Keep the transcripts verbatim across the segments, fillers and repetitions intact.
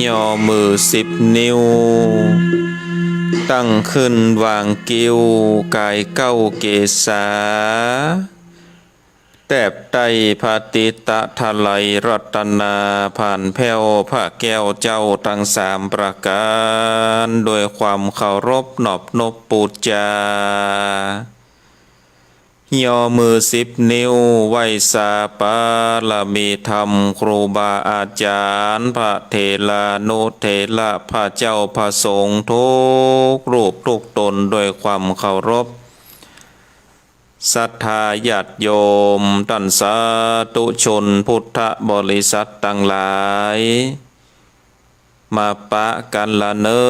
ย่อมือสิบนิ้ว ตั้งขึ้นวางกิ้ว ก๋ายเก๊าเกศา แตบใต้พระติตะไตรรัตนา ผ่านแผ้วพระแก้วเจ้าตังสามประก๋าน โดยความเคารพนอบนบปู๋จา ย่อมือสิบนิ้ว ไหว้สาบารมีธรรม ครูบาอาจ๋ารย์ พระเถรานุเถระ พระเจ้าพระสงฆ์ทุกรูปทุกต๋น โดยความเคารพ ศรัทธาญาติโยม ต้านสาธุชนพุทธบริษัทตังหลาย มาปะกั๋นละเน่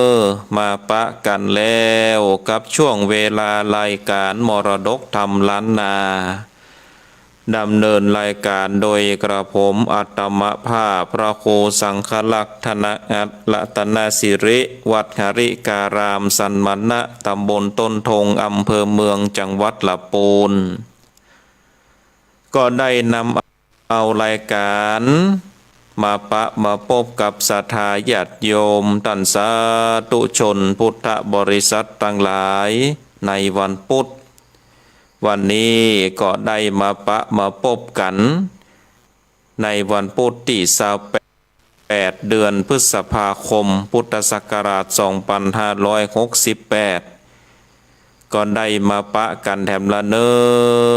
อ มาปะกั๋นแล้วกับช่วงเวลารายก๋านมรดกธรรมล้านนา ดำเนินรายก๋านโดยกระผมอาตมาภาพ พระครูสังฆรักษ์ ธนรัตนสิริ วัดหริการามสันมณะ ตำบลต้นธง อำเภอเมือง จังหวัดละปูน ก็ได้นำเอารายก๋านมาปะมาปบกับศรัทธาญาติโยม ต้านสาธุชนพุทธบริษัทตังหลาย ในวันปุธ วันนี้ก็ได้มาปะมาปบกั๋น ในวันปุธตี้ซาวแปด เดือนพฤษภาคม พุทธศักราชสองปันห้าร้อยหกสิบแปด ก็ได้มาปะกั๋นแถมละเน่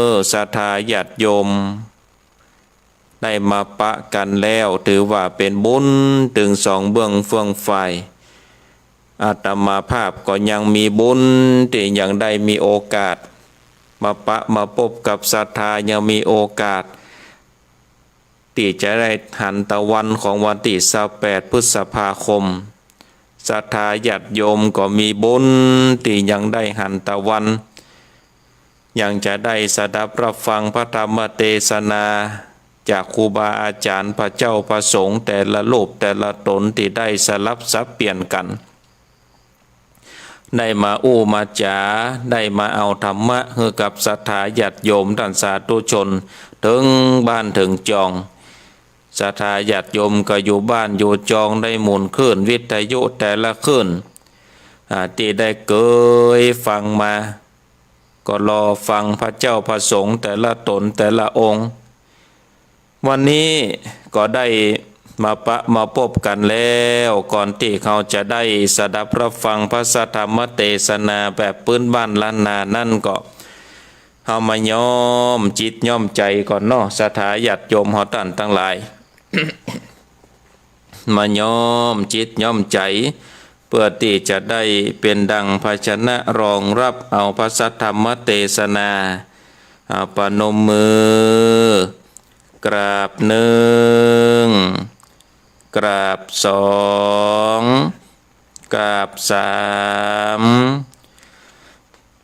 อ ศรัทธาญาติโยม ได้มาปะกั๋นแล้ว ถือว่าเป๋นบุญตึงสองเบื้องเฟื่องฝ่าย อาตมาภาพก็ยังมีบุญตี้ยังได้มีโอกาส มาปะมาปบกับศรัทธา ยังมีโอกาส ตี้จะได้หันตะวันของวันตี้ซาวแปด พฤษภาคม ศรัทธาญาติโยมก็มีบุญตี้ยังได้หันตะวัน ยังจะได้สดับรับฟังพระธรรมเตสนา จากครูบาอาจ๋ารย์ พระเจ้าพระสงฆ์แต่ละรูปแต่ละต๋นตี้ได้สลับสับเปลี่ยนกั๋น ได้มาอู้มาจ๋า ได้มาเอาธรรมะหื้อกับศรัทธาญาติโยมต้านสาธุชน เถิงบ้านเถิงจอง ศรัทธาญาติโยมก็อยู่บ้านอยู่จอง ได้หมุนคลื่นวิทยุแต่ละคลื่น อ่า ตี้ได้เกยฟังมา ก็รอฟังพระเจ้าพระสงฆ์แต่ละต๋นแต่ละองค์ วันนี้ก็ได้มาปะมาปบกั๋นแล้ว ก่อนตี้เฮาจะได้สดับรับฟังพระสัทธรรมเตสนาแบบปื๊นบ้านล้านนานั้นก็ เฮามาย้อมจิตย้อมใจ๋ก่อนเนาะ ศรัทธาญาติโยมเฮาต้านตังหลาย มาย้อมจิตย้อมใจ๋ เปื้อตี้จะได้เป๋นดั่งภาชนะรองรับเอาพระสัทธรรมเตสนา อ่า ประนมมือ กราบหนึ่ง กราบสอง กราบสาม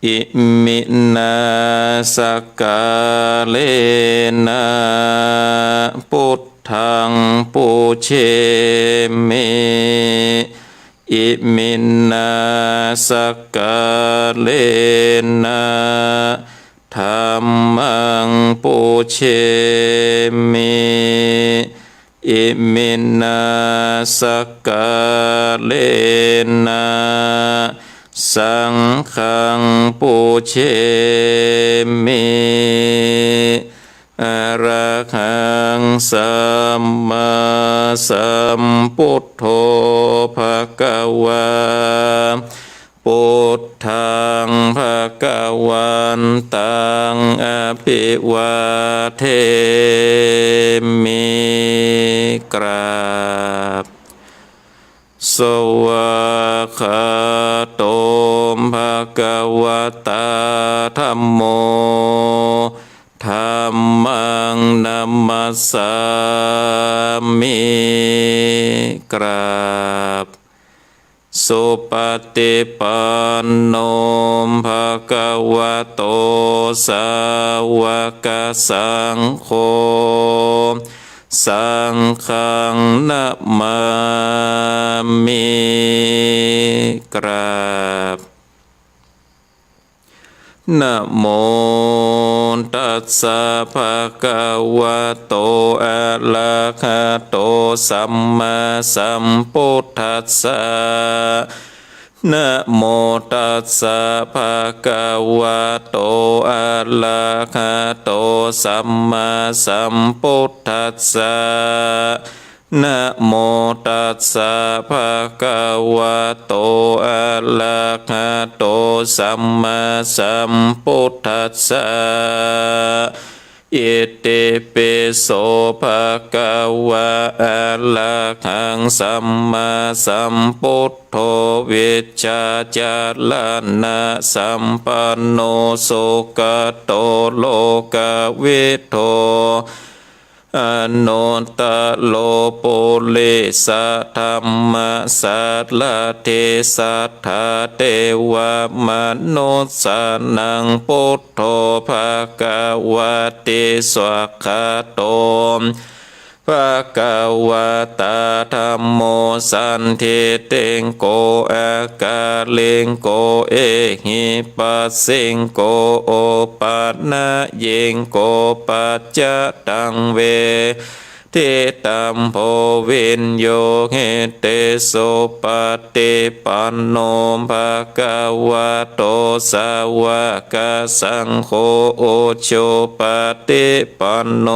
อิมินา สักกาเลนะ ปุทธัง ปูเชมิ อิมินา สักกาเลนะ ธัมมัง ปูเชมิ อิมินา สักกาเลนะ สังฆัง ปูเชมิ อะระหัง สัมมาสัมพุทโธ ภะคะวา พุทธัง ภะคะวันตัง อะภิวาเทมิ กราบ สวากขาโต ภะคะวะตา ธัมโม ธัมมัง นะมัสสามิ กราบ สุปะติปันโน ภะคะวะโต สาวะกะสังโฆ สังฆัง นะมามิ กราบ ก นะโมตัสสะ ภะคะวะโต อะระหะโต สัมมาสัมพุทธัสสะ นะโมตัสสะ ภะคะวะโต อะระหะโต สัมมาสัมพุทธัสสะ นะโมตัสสะ ภะคะวะโต อะระหะโต สัมมาสัมพุทธัสสะ อิติปิโส ภะคะวะ อะระหัง สัมมาสัมพุทโธ วิชชาจารณะสัมปันโน สุขะโต โลกะวิทู อนุตตะโร ปุริสะธัมมะสารถิ สัทธาเทวะมนุสสานัง พุทโธ ภะคะวะติ สวากขาโต ภะคะวะตา ธัมโม สันทิฏฐิโก อะกาลิโก เอหิปัสสิโก โอปะนะยิโก ปัจจะตัง เว ทิตัมโภ วิญญูหิติ สุปะฏิปันโน ภะคะวะโต สาวะกะสังโฆ อุจุปะฏิปันโน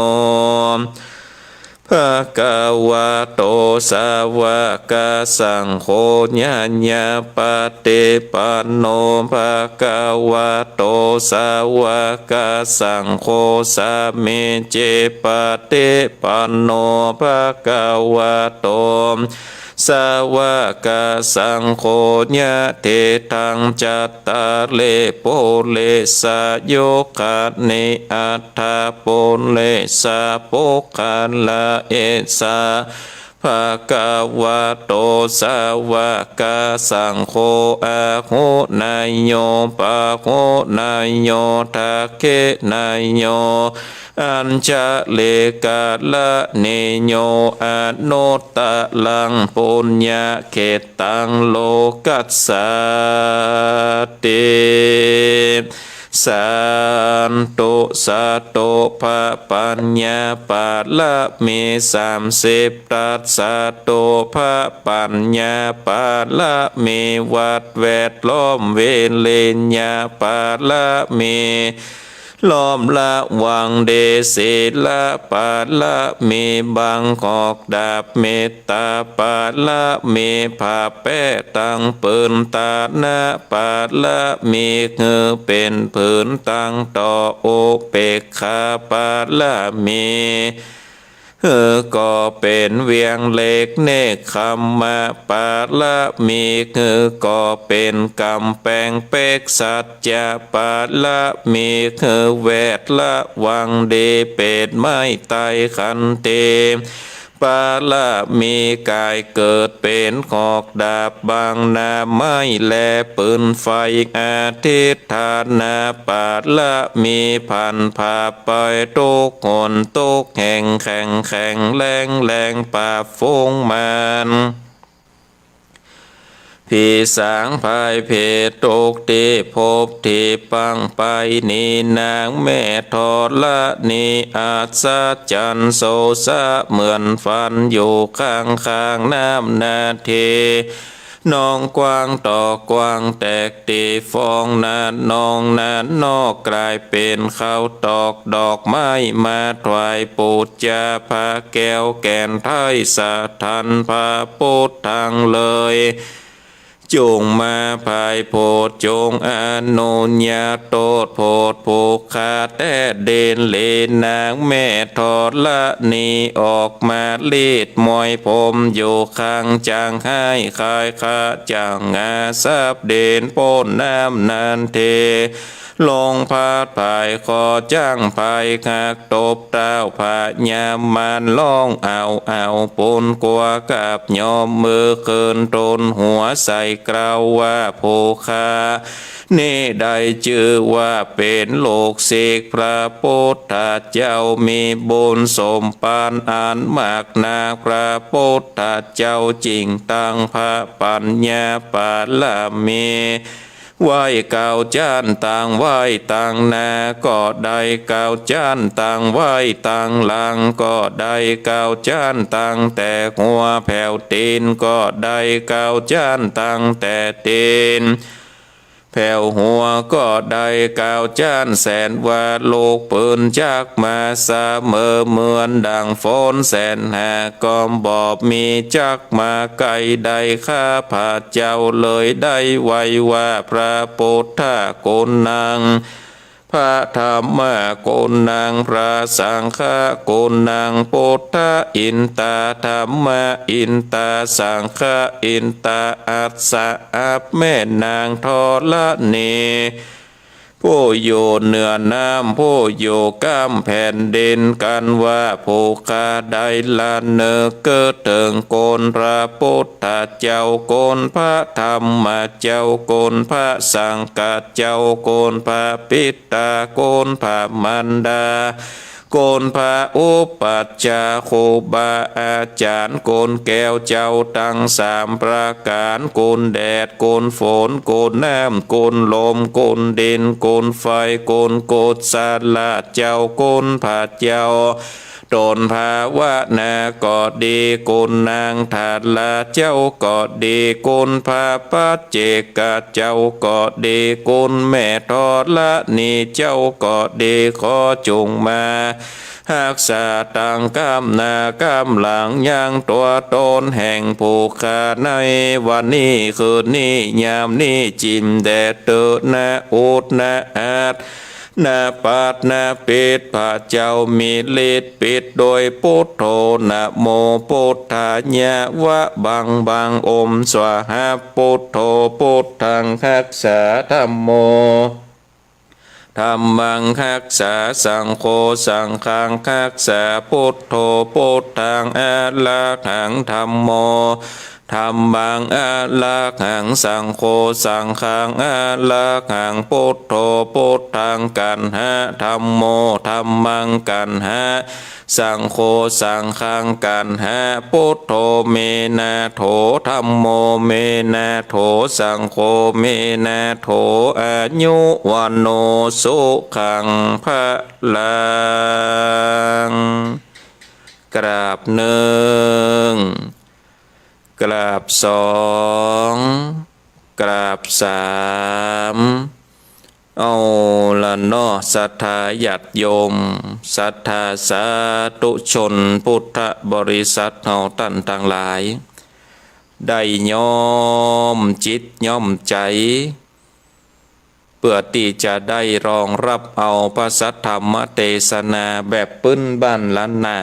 ภะคะวะโต สาวะกะสังโฆ ญาญาปะฏิปันโน ภะคะวะโต สาวะกะสังโฆ สามีจิปะฏิปันโน ภะคะวะโต สาวะกะสังโฆ ยะถิตัง จัตตาริ ปุริสายุคานิ อัตถะ ปุริสะ ปุคคละ เอสะ ภะคะวะโต สาวะกะสังโฆ อาหุเนยโย ปาหุเนยโย ทักขิเนยโย อัญชะลิกะระณิโย อนุตตะรัง ปุญญะเขตตัง โลกัสสาติ สาธุ สาธุ พระปัญญาปาระมีสามสิบทัศน์ สาธุ พระปัญญาปาระมี วัดแวดล้อม วิริญญาปาระมี ล้อมระวังดี ศีลปาระมี บังหอกดาบ เมตตาปาระมี ผ้าแป๊ตังปืน ตานะปาระมี หื้อเป๋นผืนตังต่อ อุเปกขาปาระมี หื้อก่อเป๋นเวียงเหล็ก เนกขัมมะปาระมี หื้อก่อเป๋นก๋ำแปงเป๊ก สัจจะปาระมี หื้อแวดระวังดี เป๋นไม้ไต้ขันติ ปาระมี ก๋ายเกิดเป๋นหอกดาบ บังหน้าไม้และปืนไฟ อธิฏฐานะปาระมี ผันผ่าไปทุกหนทุกแห่ง แข็งแข็งแรงแรง ปราบฝูงมาร ผีสางพายเพศทุกตี้พบตี้ปางไป นี้นางแม่ธรณี อัศจรรย์โสษะเหมือนฝัน อยู่ข้างข้างน้ำนาที หนองกว้างต่อกว้างแตกตี้ฟอง นาหนองนาหนอก ก๋ายเป๋นข้าวตอกดอกไม้ มาถวายปู๋จาพระแก้วแก่นไท้ สถานพระพุทธังเลย จุ่งมาพายโผด จุ่งอนุญาโตษโผด ผู้ข้าแต๊เดนเล นางแม่ธรณี ออกมาลีดมวยผม อยู่ข้างจางไห้คาย ข้าจางอาสับเดนป๊นน้ำนาที ลงพาดผาย คอจ้างพายหัก ตบเต้าพญามาร ฮ้องเอาเอาปูนกั๋ว กับยอมมือคืน ทูลหัวใส่เกล้าว่า ผู้ข้านี้ได้จื้อว่าเป๋นลูกศิษย์พระพุทธเจ้า มีบุญสมภารอันมากนัก พระพุทธเจ้าจึ่งตั้งพระปัญญาปารมี ไหว้เก้าจ๊าน ตั้งไหว้ตังหน้าก็ได้ เก้าจ๊านตั้งไหว้ตังหลังก็ได้ เก้าจ๊านตั้งแต่หัวแผวตี๋นก็ได้ เก้าจ๊านตั้งแต่ตี๋นแผวหัวก็ได้ เก้าจ๊านแสนว่าลูกปืนจักมาเสมอ เหมือนดังฝนแสนหาก็บ่มีจักมาไกลได้ ข้าพระเจ้าเลยได้ไหว้ว่า พระพุทธะกุณัง พระธัมมะกุณัง พระสังฆะกุณัง ปุทธะอินตา ธัมมะอินตา สังฆะอินตา อัสสะ อับแม่นางธรณี ผู้อยู่เหนือน้ำ ผู้อยู่ก้ามแผ่นดิน กันว่าผู้ข้าได้ละนึกเถิงคุณพระพุทธเจ้า คุณพระธัมมะเจ้า คุณพระสังฆะเจ้า คุณพระปิตา คุณพระมารดา คุณพระอุปัชฌาย์ ครูบาอาจ๋ารย์ คุณแก้วเจ้าตังสามประก๋าน คุณแดด คุณฝน คุณน้ำ คุณลม คุณดิน คุณไฟ คุณกุศละเจ้า คุณพระเจ้า ต๋นภาวนาก็ดี คุณนางทาราเจ้าก็ดี คุณพระปัจเจกะเจ้าก็ดี คุณแม่ธรณีเจ้าก็ดี ขอจุ่งมาฮักษาตังก้ามหน้าก้ามหลังยังตั๋วต๋นแห่งผู้ข้าในวันนี้คืนนี้ยามนี้ จิ่มแด่เต๊อะ นะอุดนะอาด นะปัดนะปิด พระเจ้ามีฤทธิ์ปิดโดยปุทโธ นะโมปุทธายะ วะบังบัง อมสวาหา ปุทโธ ปุทธังฮักษา ธัมโม ธัมมังฮักษา สังโฆ สังฆังฮักษา ปุทโธ ปุทธัง อะระหัง ธัมโม ธัมมัง อะระหัง สังโฆ สังฆัง อะระหัง ปุทโธ ปุทธัง กัณหะ ธัมโม ธัมมัง กัณหะ สังโฆ สังฆัง กัณหะ ปุทโธ เมนะโถ ธัมโม เมนะโถ สังโฆ เมนะโถ อายุวัณโณ สุขัง พลัง กราบนึ่ง กราบสอง กราบสาม เอาละเนาะ ศรัทธาญาติโยม ศรัทธาสาธุชน พุทธบริษัทเฮาต้านตังหลาย ได้น้อมจิตน้อมใจ๋ เปื้อตี้จะได้รองฮับเอาพระสัทธรรมเตสนาแบบปื้นบ้านล้านนา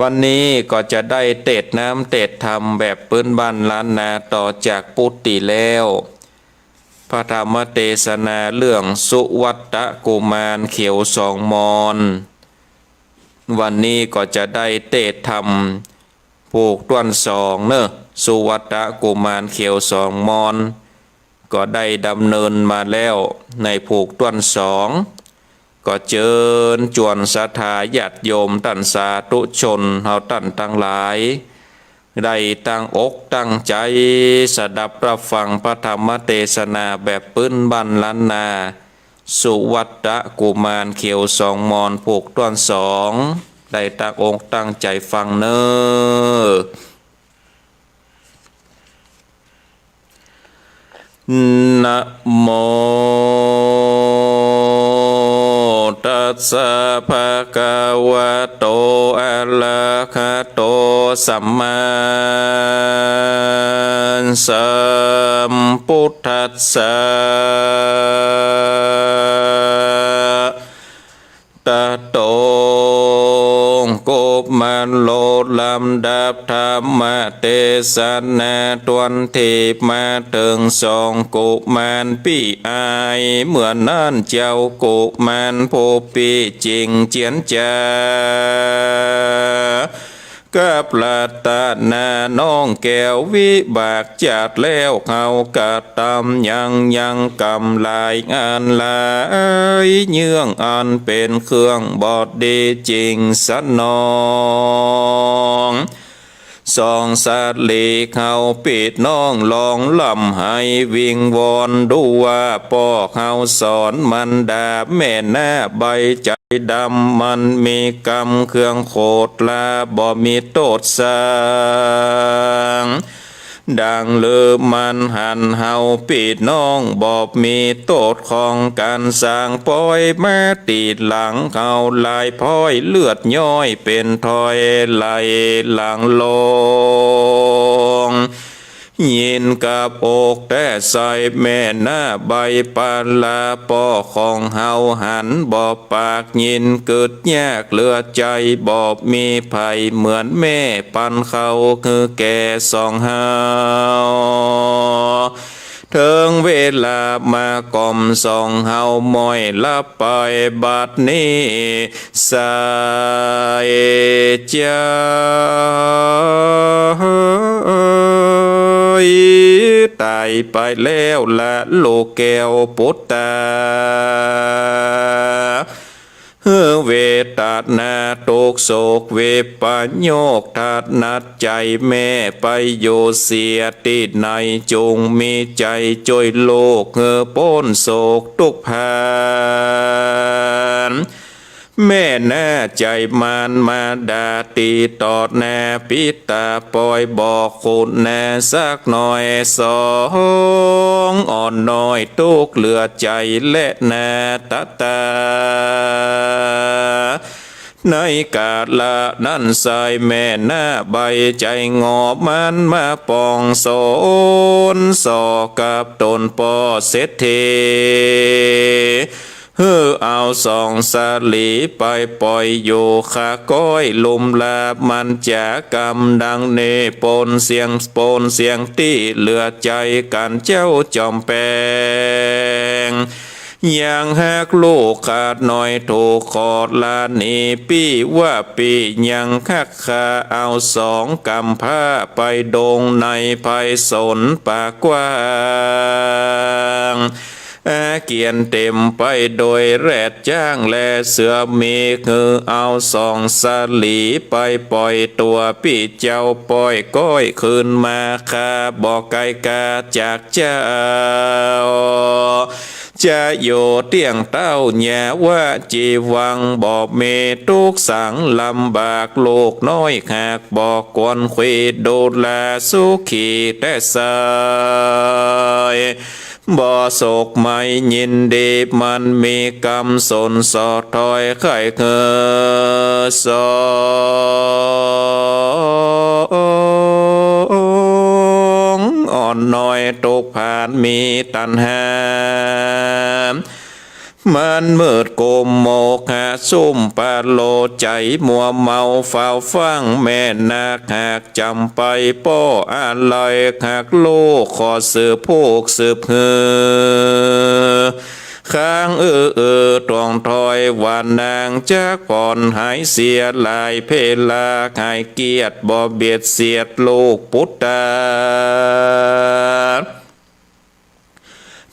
วันนี้ก็จะได้เตสน์น้ำเตสน์ธรรมแบบปื้นบ้านล้านนาต่อจากปุตติแล้ว พระธรรมเตสนาเรื่องสุวัตตะกุมารเขียวสองมอน วันนี้ก็จะได้เตสน์ธรรมผูกต้วนสองเนาะ สุวัตตะกุมารเขียวสองมอน ก็ได้ดำเนินมาแล้วในผูกต้วนสอง ก็เจิญจวนศรัทธาญาติโยมต้านสาธุชนเฮาต้านตังหลาย ได้ตั้งอกตั้งใจ๋สดับฮับฟังพระธรรมเตสนาแบบปื้นบ้านล้านนา สุวัตตะกุมารเขียวสองมอนผูกต้วนสอง ได้ตั้งอกตั้งใจ๋ฟังเนาะ นะโมตัสสะ ภะคะวะโต อะระหะโต สัมมาสัมพุทธัสสะ ตะโต กุมารโล ลำดับธรรมเตสนาต้วนทีบมาเถิงสองกุมารปี้อ้าย เมื่อนั้นเจ้ากุมารผู้ปี้จึงเจียรจา กับรัตนาน้องแก้ว วิบากจาติแล้วเฮากระตำยัง ยังกรรมหลายอันหลาย เยื่องอันเป๋นเครื่องบ่ดีจึงสนอง สองสลีเฮาปี้น้องร้องร่ำไห้วิงวอน ดูว่าป้อเฮาสอนมันดาแม่นาใบใจ๋ดำ มันมีกรรมเครื่องโขดลา บ่มีโต้ษสัง ดังลือมันหันเฮาปี้น้อง บ่มีโต้ษของกั๋นสัง ปอยมาตี้หลังเฮาหลาย พ้อยเลือดย้อยเป๋นถ้อยไหลหลังลง ยินกับอกแต๊ใส่แม่นาใบปาลา ป้อของเฮาหันบ่ปาก ยินกึ๊ดยากเหลือใจ๋ บ่มีใผเหมือนแม่ปันข้าวหื้อแก่สองเฮา เถิงเวลามาก่อมสองเฮาม้อยหลับไปบัดนี้ สายใจ๋ต๋ายไปแล้วละลูกแก้วปุตตา หื้อเวทนาทุกข์โศกวิปโยค ถนัดใจ๋แม่ไปอยู่เสียตี้ไหน จุ่งมีใจ๋จ้วยลูกหื้อป๊นโศกทุกข์ภัย แม่นาใจ๋มารมารดาตี้ต่อหน้าปิดต๋า ปอยบอกคุณนาสักหน่อยสอง อ่อนน้อยทุกข์เหลือใจ๋และนาต๋าต๋า ในกาละนั้นสายแม่นาใบใจ๋งอมันมาปองสนส่อกับต๋นป้อเศรษฐี หื้อเอาสองสลีไปป่อยอยู่ข้าก้อยลุ่มลา มันจ๋ากำดังนี้ ป๊นเสี้ยงป๊นเสี้ยงตี้เหลือใจ๋กั๋นเจ้าจอมแปง ยังฮักลูกขาดน้อยถูกขอดลาหนีปี้ว่าปี้ยังฮักข้า เอาสองกำพร้าไปดงในไพศาลป่ากว้าง อาเกียนเต๋มไปโดยแรดจ๊างและเสือหมี หื้อเอาสองสลีไปป่อยตั๋วปี้เจ้า ป้อยก้อยคืนมาข้าบ่ไกลก๋าจากเจ้า จะอยู่เตี้ยงเต้า อย่าว่าจีวัง บ่มีตุ๊กสังลำบาก ลูกน้อยหากบ่กวนขวีดูแลสุขีแต๊ใส บ่โศกไหมยินดี มันมีกำสนสอดถอยไข้เหือสอง อ่อนน้อยตกผานมีตัณหา มันมืดกุมโมหะซุ่มปะโล ใจ๋มัวเมาเฝ้าฟังแม่นาคหากจ๋ำไปป้ออาลัย หากลูกขอสืบผูกสืบหือ ค้างเออเออตวงถอยหวานนาง จักผ่อนหายเสียหลายเพลา หายเกียจบ่เบียดเสียดลูกปุตตา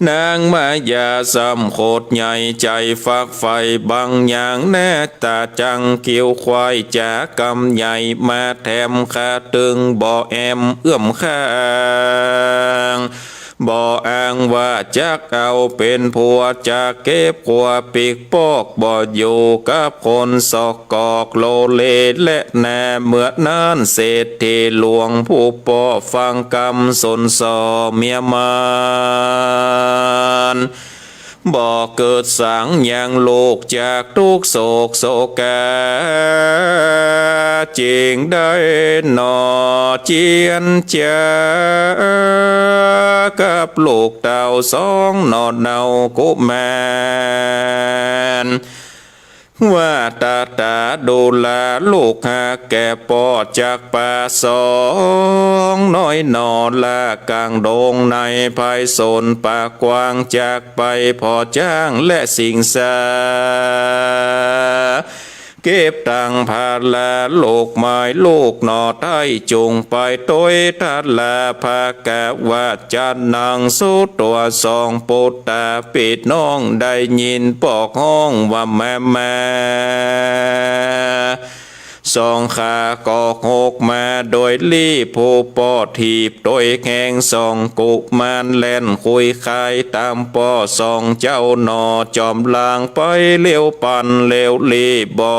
นางมายาซ้ำโขดใหญ่ ใจ๋ฝักใฝ่บางอย่าง หน้าต๋าจังคิ้วควาย จ๋ากำใหญ่มาแถม ข้าตึงบ่แอมเอื้อมข้าง บ่อ้างว่าจักเอาเป๋นผัว จักเก็บกั๋วปิ๊กปอก บ่อยู่กับคนสกปรกโลเลและแน่ เมื่อนั้นเศรษฐีหลวงผู้ป้อฟังกำสนส่อเมียมาน บ่เกิดสังยังลูกจากตุ๊กข์โศกโศกา จึงได้หน่อเจียนจ๋า กับลูกเต้าสองหน่อเนากุมาร ว่าต๋าต๋าดูแลลูกหากแก่ป้อจากป่าสองน้อยหน่อละก๋างดงในไพศาลป่ากว้าง จากไปผ่อจ๊างและสิงสา เก็บตังภาระลูกไม้ลูกหน่อไต้ จุ่งไปตวยทะลาภากะวาจานังสุตัวสองปุตตาปี้น้อง ได้ยินปอกฮ้องว่าแม่แม่ สองขาก็หกมาโดยลีบ ผู้ป้อถีบโตยแข้ง สองกุมารแล่นคุยคายต๋ามป้อ สองเจ้าหน่อจ๋อมลางไปเร็วปันเร็วลีบ บ่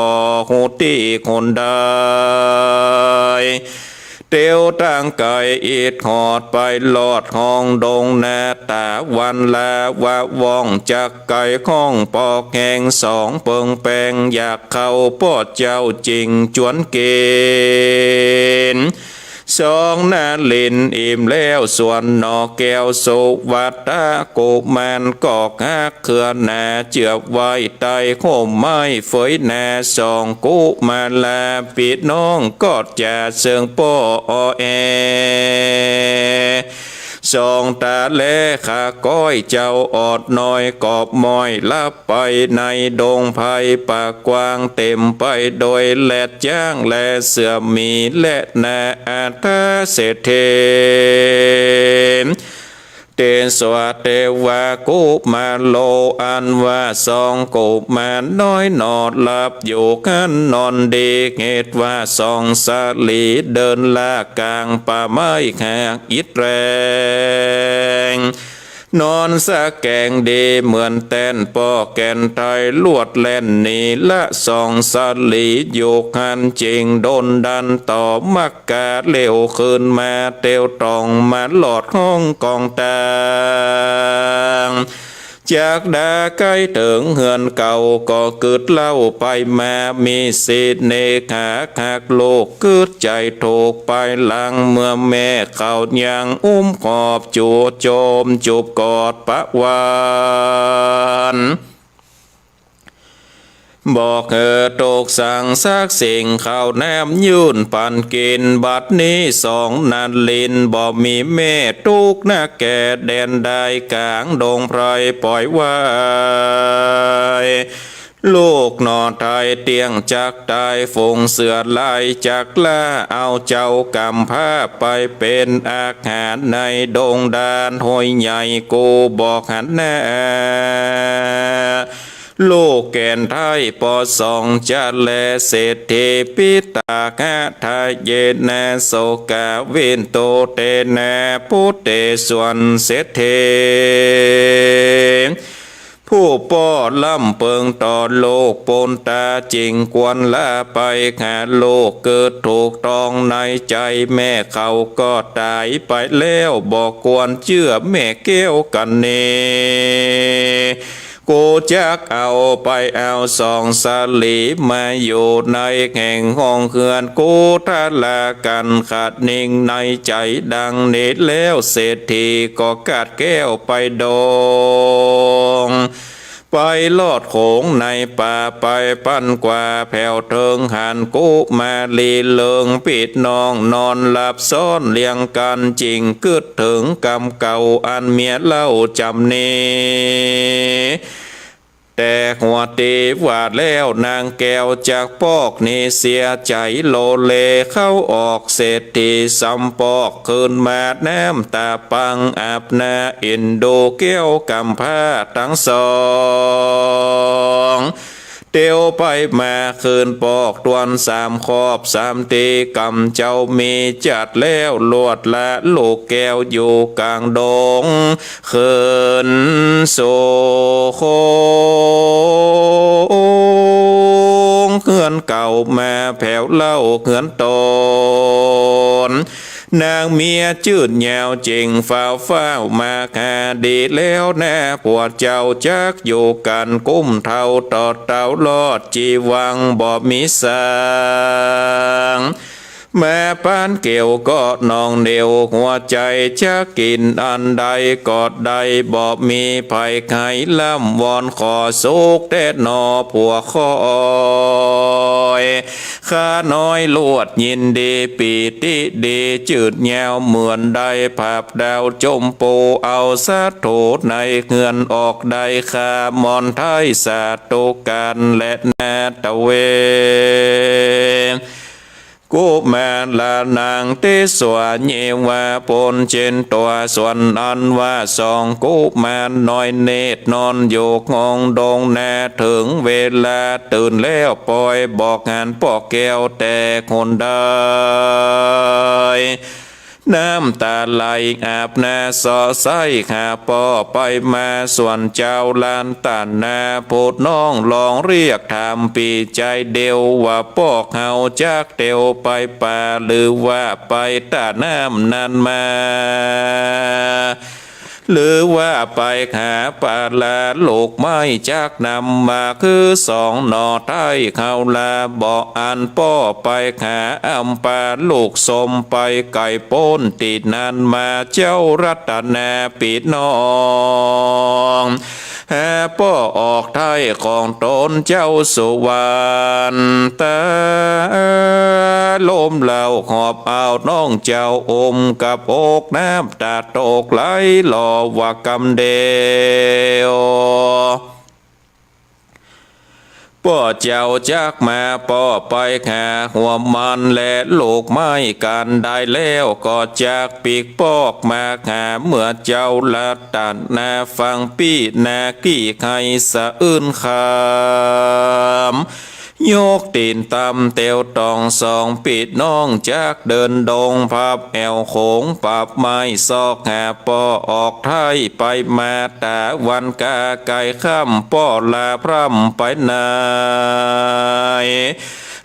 ฮู้ตี้คนใด เตียวตางไก๋อิดหอดไปลอดห้องดงนา ต๋าวันลาวะว่องจักไก๋ ข้องปอกแฮงสองเปิงแปง อยากเข้าป้อเจ้าจิ่งจวนกิ๋น สองนลินอิ่มแล้วส่วนหน่อแก้ว สุวัตตากุมารก็ฮักเคือหนา เจือบไว้ใต้ฮ่มไม้เฟยหนา สองกุมาราปี้น้องก็จะเซิงป้อออแอ สองต๋าแลขาก้อยเจ้าออดน้อย ก็ม้อยลับไปในดงไพรป่ากว้าง เต๋มไปโดยแรดจ๊างและเสือหมีและนาอาทาเศรษฐี เตสวะเตวะกุมาโร อันว่าสองกุมารน้อยหนอหลับอยู่หั้นนอนดี เหตุว่าสองสาลีเดินลากก๋างป่าไม้หากอิดแรง นอนสะแก๋งดีเหมือนแต้น ป้อแก่นไทยลวดแล่นหนีละ สองสาลีอยู่หั้นจิ่งดนดันต่อมักกา เร็วคืนมาเตียวต้องมาลอดห้องกองตาง จักดาใก้เถิงเฮือนเก่า ก็กึ๊ดเล่าไปมา มีสิทธิ์เนกหาหักลูก กึ๊ดใจ๋ถูกปายหลัง เมื่อแม่เขายังอุ้มขอบจู๋โจมจุบกอดปะวาน บอกหื้อถูกสั่งสักสิ่ง ข้าวน้ำยื่นปันกิ๋น บัดนี้สองนลินบ่มีแม่ ตุ๊กข์นักแก่แดนใด ก๋างดงไพรป่อยไว้ ลูกหน่อไทยเตี้ยงจักต๋าย ฝูงเสือลายจักล่า เอาเจ้ากำพร้าไปเป๋นอาหาร ในดงดานห้วยใหญ่กูบ่หันหน้า ลูกแก่นไทยป้อสองจะแล เศรษฐีปิตากะทะเยนะ โสกาวินโตเตนะ ปุตเตสวนเศรษฐี ผู้ป้อล้ำเปิงต่อลูกปูนต๋า จิ่งควรลาไปหาลูก เกิดถูกต้องในใจ๋ แม่เขาก็ต๋ายไปแล้ว บ่ควรเจื้อแม่แก้วกัณฑ์นี กูจักเอาไปเอาสองสาลี มาอยู่ในแห่งห้องเฮือนกู ถ้าลากั๋นขัดนิ่งในใจ๋ดังนี้แล้ว เศรษฐีก็กาดแก้วไปดอง ไปลอดโขงในป่า ไปปันกว่าแผวเถิง หันกุมารีเลิงปี้น้อง นอนหลับซ้อนเรียงกั๋น จิ่งกึ๊ดเถิงกำเก่า อันเมียเล่าจ๋ำนี้ แต่หัวตีว่าแล้วนางแก้วจักปอกนี้ เสียใจ๋โลเลเข้าออก เศรษฐีสำปอกคืนมา น้ำต๋าปังอาบหน้า เอ็นดูแก้วกำพร้าตังสอง เตียวไปมาคืนปอกตวนสามคอบสามตี กำเจ้ามีจัดแล้ว ลวดละลูกแก้วอยู่ก๋างดง ขึ้นสู่โขงเฮือนเก่ามาแผวเล่าเฮือนต๋น นางเมียจื้นยาวจิ่งฟ้าวฟ้าวมาหา ดีแล้วนา ผัวเจ้าจักอยู่กั๋นกุ้มเฒ่าต่อเต๋ารอดจีวังบ่มีสาง แม่ปานเกี่ยวก็นองเหนียวหัวใจ๋ จักกิ๋นอันใดก็ได้ บ่มีไผใค่ล้ำวอน ขอสุขแต๊หนอผัวข้อย ข้าน้อยลวดยินดี ปีติดี จืดยาวเหมือนได้ ผับดาวจมปู เอาสาโถในเฮือนออกได้ ข้าหมอนไท้สาธุกั๋นแลนาตะเว กุมารนางเตสวาเยว่าปนเจนตั๋ว ส่วนอันว่าสองกุมารน้อยเนตรนอนอยู่ห้องดงนา เถิงเวลาตื่นแล้วปอยบอกหันป้อแก้วแต่คนใด น้ำต๋าไหลอาบหน้าส่อใสหาป้อไปมา ส่วนเจ้าหลานต๋านาผู้น้องลองเรียกถามปี้ใจ๋เดียวว่า ป้อเฮาจักเตียวไปป่า หรือว่าไปต๋าน้ำนั้นมา หรือว่าไปหาปลา ลูกไม้จักนำมาคือสองหน่อไท้ เขาลาบ่อันป้อไปหาอำปาลูกส้ม ไปไก๋ป๊นตี้นั้นมา เจ้ารัตนาปี้น้อง หาป้อออกไท้ของต๋นเจ้าสุวรรณตา ล้มเล้าหอบเอาน้องเจ้าอุ้มกับอก น้ำต๋าตกไหลหล่อว่ากำเดียว ป้อเจ้าจักมาป้อไปหาหัวมันและลูกไม้กั๋นได้แล้ว ก็จักปิ๊กปอกมาหา เมื่อเจ้ารัตนาฟังปี้นากี้ไห้สะอื้นคำ ยกตี๋นต่ำเตียวต่อง สองปี้น้องจักเดินดง พับแอ่วโขงปับไม้ซอกหาป้อออกไท้ไปมา ต๋าวันกาไก๋ค่ำป้อลาพร่ำไปไหน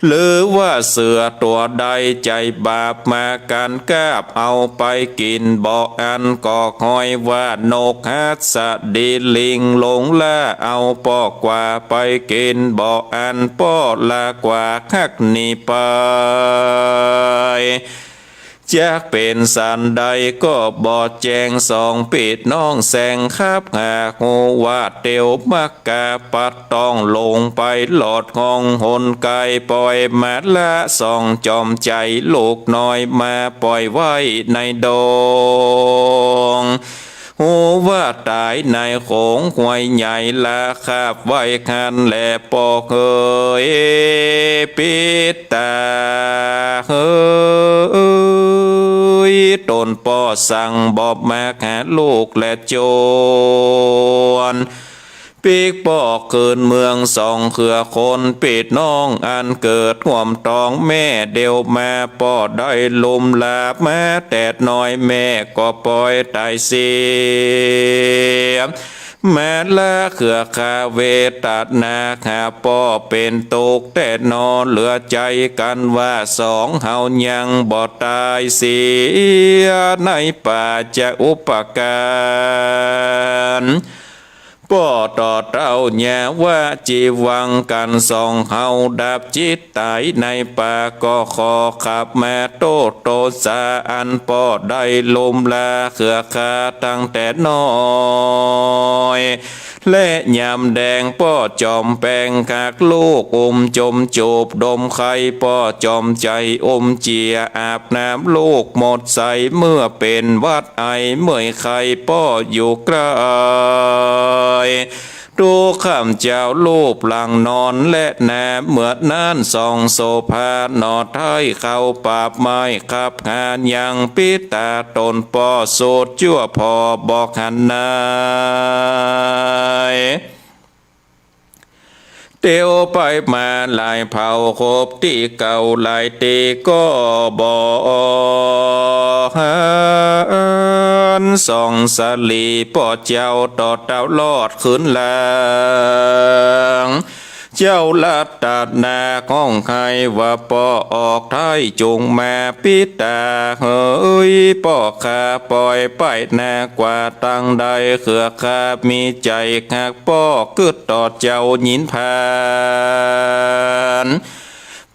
หรือว่าเสือตั๋วใดใจ๋บาปมากั๋นกาบเอาไปกิ๋นบ่อัน ก็ฮ้อยว่านกหัสดีลิงหลงล่าเอาป้อกว่าไปกิ๋นบ่อัน ป้อลากว่าฮักหนีไป จักเป๋นสันใดก็บ่แจ้ง สองปี้น้องแสงคับหากฮู้ว่าเตียวมักกาปัดต้องลงไปหลอดห้องหนไก๋ ป้อยมาละสองจอมใจ๋ ลูกน้อยมาป้อยไว้ในดง ฮู้ว่าต๋ายในโขงห้วยใหญ่ ละคาบไว้หั้นแลป้อเฮย ปิ๊ดต๋าเฮย ต๋นป้อสั่งบ่มาหาลูกและจวน ปิ๊กป้อคืนเมือง สองเฮือคนปี้น้องอันเกิดฮ่วมต๋องแม่เดียวมา ป้อได้ลุมลามาแต่น้อย แม่ก็ป้อยต๋ายเสีย มาละเฮือคาเวตนาหาป้อเป๋นตุ๊กข์แต่นอ เหลือใจ๋กั๋นว่าสองเฮายังบ่ต๋ายเสียในป่าจะอุปการ ป้อต่อเต้ายาวะจีวังกั๋น สองเฮาดับจิตต๋ายในป่า ก็ขอขับมาโต้ษโตษาอันป้อได้ลุมลาเฮือคาตั้งแต่น้อย และยามแดงป้อจอมแปงหักลูกอุ้มจมจูบดมไข่ ป้อจอมใจ๋อุ้มเจียอาบน้ำลูกหมดใส เมื่อเป๋นหวัดไอเมื่อยไข้ป้ออยู่ใก้ ทุกค่ำเจ๊าลูบหลังนอนและนา เมื่อนั้นสองโสภาหน่อไท้เข้าปาบไม้ ขับหายังปิ๊ดต๋าต๋นป้อสูดจั่วผ่อบอกหันนาย เตียวไปมาหลายเผ่าครบตี้เก่าหลายตี้ก็บ่หัน สองสะหลีป้อเจ้าต่อเต้ารอดคืนหลัง เจ้ารัตนาฮ้องไห้ว่าป้อออกไท้จุ่งมาปิ๊ดต๋าเฮย ป้อข้าป้อยไปนากว่าตังใด เฮือข้ามีใจ๋ฮักป้อกึ๊ดต่อเจ้าหญินพาน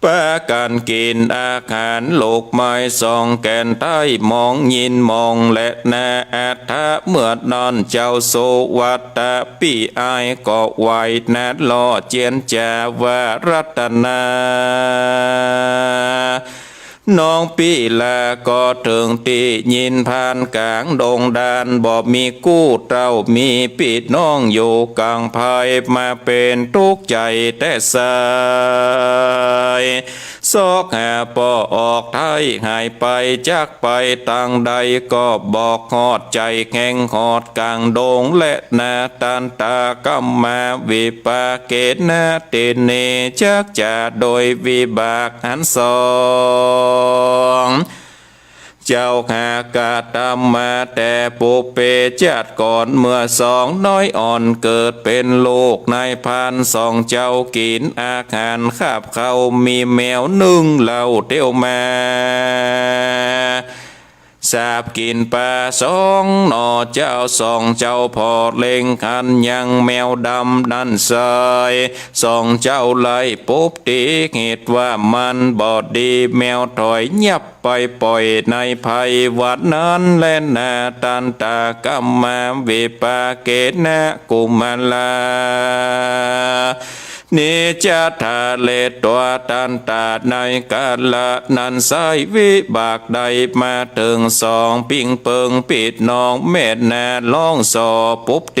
ปากั๋นกิ๋นอาหารลูกไม้สองแก่นไท้มองหญินมองและนาอัฏฐะ เมื่อนั้นเจ้าสุวัตตะปี้อ้ายก็ไหว้นาหล่อเจียรจ๋าว่ารัตนา น้องปี้ลาก็เถิงตี้ยินผ่านก๋างดงดาน บ่มีกู้เต้ามีปี้น้องอยู่ก๋างไพร่ มาเป๋นตุ๊กข์ใจ๋แต๊ไส้ ซอกหาป้อออกไท้หายไป จักไปตางใดก็บ่ฮอด ใจ๋แข็งฮอดก๋างดงแลนา ตันตะกัมมาวิปาเกนะ เตเน จักจะโดยวิบากอันสอง เจ้าหากกระตำมาแต่ปุพเพชาติก่อน เมื่อสองน้อยอ่อนเกิดเป๋นลูกนายพราน สองเจ้ากิ๋นอาหารคาบข้าว มีแมวนึ่งเหล้าเตียวมา สาบกิ๋นป๋าสองหน่อ เจ้าสองเจ้าผ่อเล็งหันยังแมวดำนั้นไส้ สองเจ้าไล่ปบตี๋ เหตุว่ามันบ่ดี แมวถอยยับไปป่อยในไพร่ วันนั้นแลนา ตันตะกัมมาวิปาเกนะ กุมารลา เนจะทะเลตั๊วตันตะในกาละนั้นไส้ วิบากได้มาเถิงสองปิ้งเปิงปี้น้อง แม่นาฮ้องส่อปุพเพ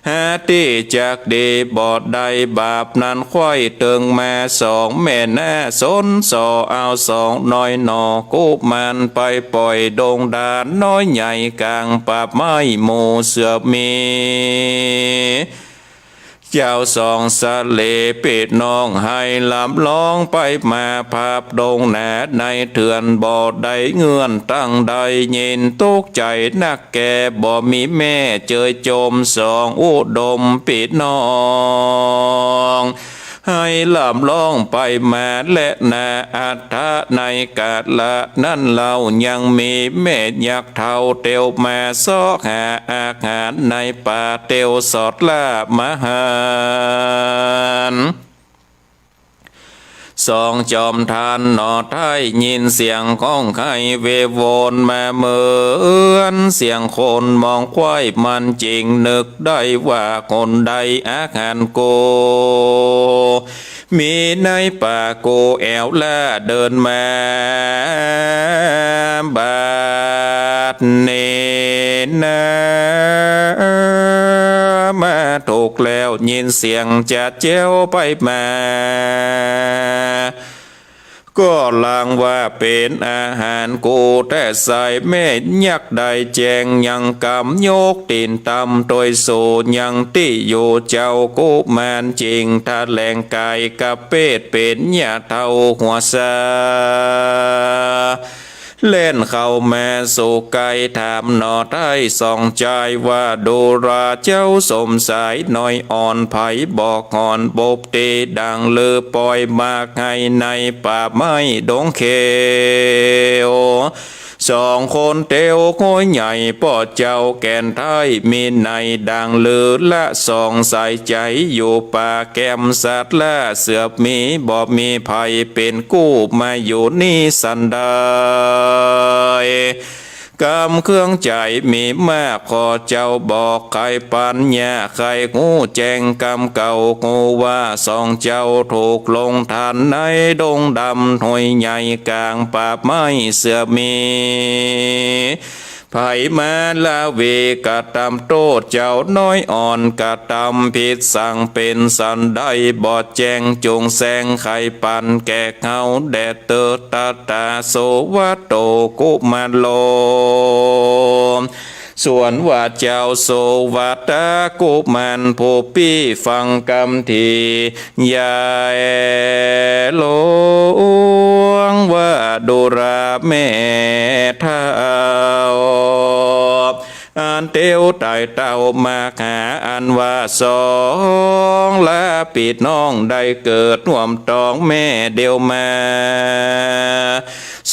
หาตี้จักดีบ่ได้ บาปนั้นไขว้เถิงมาสอง แม่นาส้นส่อเอาสองน้อยหน่อ กุมารไปป่อยดงดาน น้อยใหญ่ก๋างป่าไม้หมู่เสือหมี เจ้าสองสะเลปี้น้อง ไหลลำลองไปมา ผาบดงหนาในเถื่อน บ่ได้เงื่อนตังใด ยินตุ๊กข์ใจ๋นักแก่ บ่มีแม่เจยจม สองอุดมปี้น้อง ไหลลำลองไปมาแลนา อัฏฐะในกาละนั้นเล่า ยังมีแม่ยักษ์เฒ่าเตียวมา เซาะหาอาหารในป่า เตียวสอดล่ามาหัน สองจอมทานหน่อไท้ ยินเสียงฮ้องไห้เววอนมาเหมือนเสียงคนมองใคว่ มันจึงนึกได้ว่าคนใดอาหารกู มีในป่ากูแอ๋วล่า เดินมาบัดนี้นา มาถูกแล้ว ยินเสียงจะเจียวไปมา ก็ลางว่าเป๋นอาหารกูแต๊ไส้ แม่ยักษ์ได้แจ้งยังกำ ยกตี๋นตำตวยสูงยังตี้อยู่ เจ้ากุมารจึงทะแหลงก๋ายกะเปด เป๋นหญ้าเฒ่าหัวสา แล่นเข้ามาสู่ใก้ ถามหน่อไท้สองจายว่า ดูราเจ้าสมสายน้อยอ่อน ใผบอกหอนปบตี๋ ดังลือป่อยมากไห้ในป่าไม้ดงเขียว สองคนเตียวห้อยใหญ่ป้อเจ้าแก่นไท้ มีในดังลือละสองสายใจ๋ อยู่ป่าแก้มสัตว์ละเสือหมี บ่มีใผเป๋นกู้มาอยู่นี้สันใด กำเครื่องใจ๋มีมาก ขอเจ้าบอกไขปั๋ญญา ใค่ฮู้แจ้งกำเก่า ฮู้ว่าสองเจ้าถูกลงทันในดงดำห้วยใหญ่ก๋างป่าไม้เสือหมี ใผมาละเวกระตำโต้ษเจ้าน้อยอ่อน กระตำผิดสั่งเป๋นสันใด บ่แจ้งจุงแสงไขปั๋ญแก่เฮาแด่เตอ ตะตา โสวัตโต กุมารโล ส่วนว่าเจ้าโสวัตตะกุมารผู้ปี้ฟังกำตี้ ใหญ่หลวงว่า ดูราแม่เฒ่า อันเตียวไต่เต้ามาหา อันว่าสองละปี้น้องได้เกิดฮ่วมต๊องแม่เดียวมา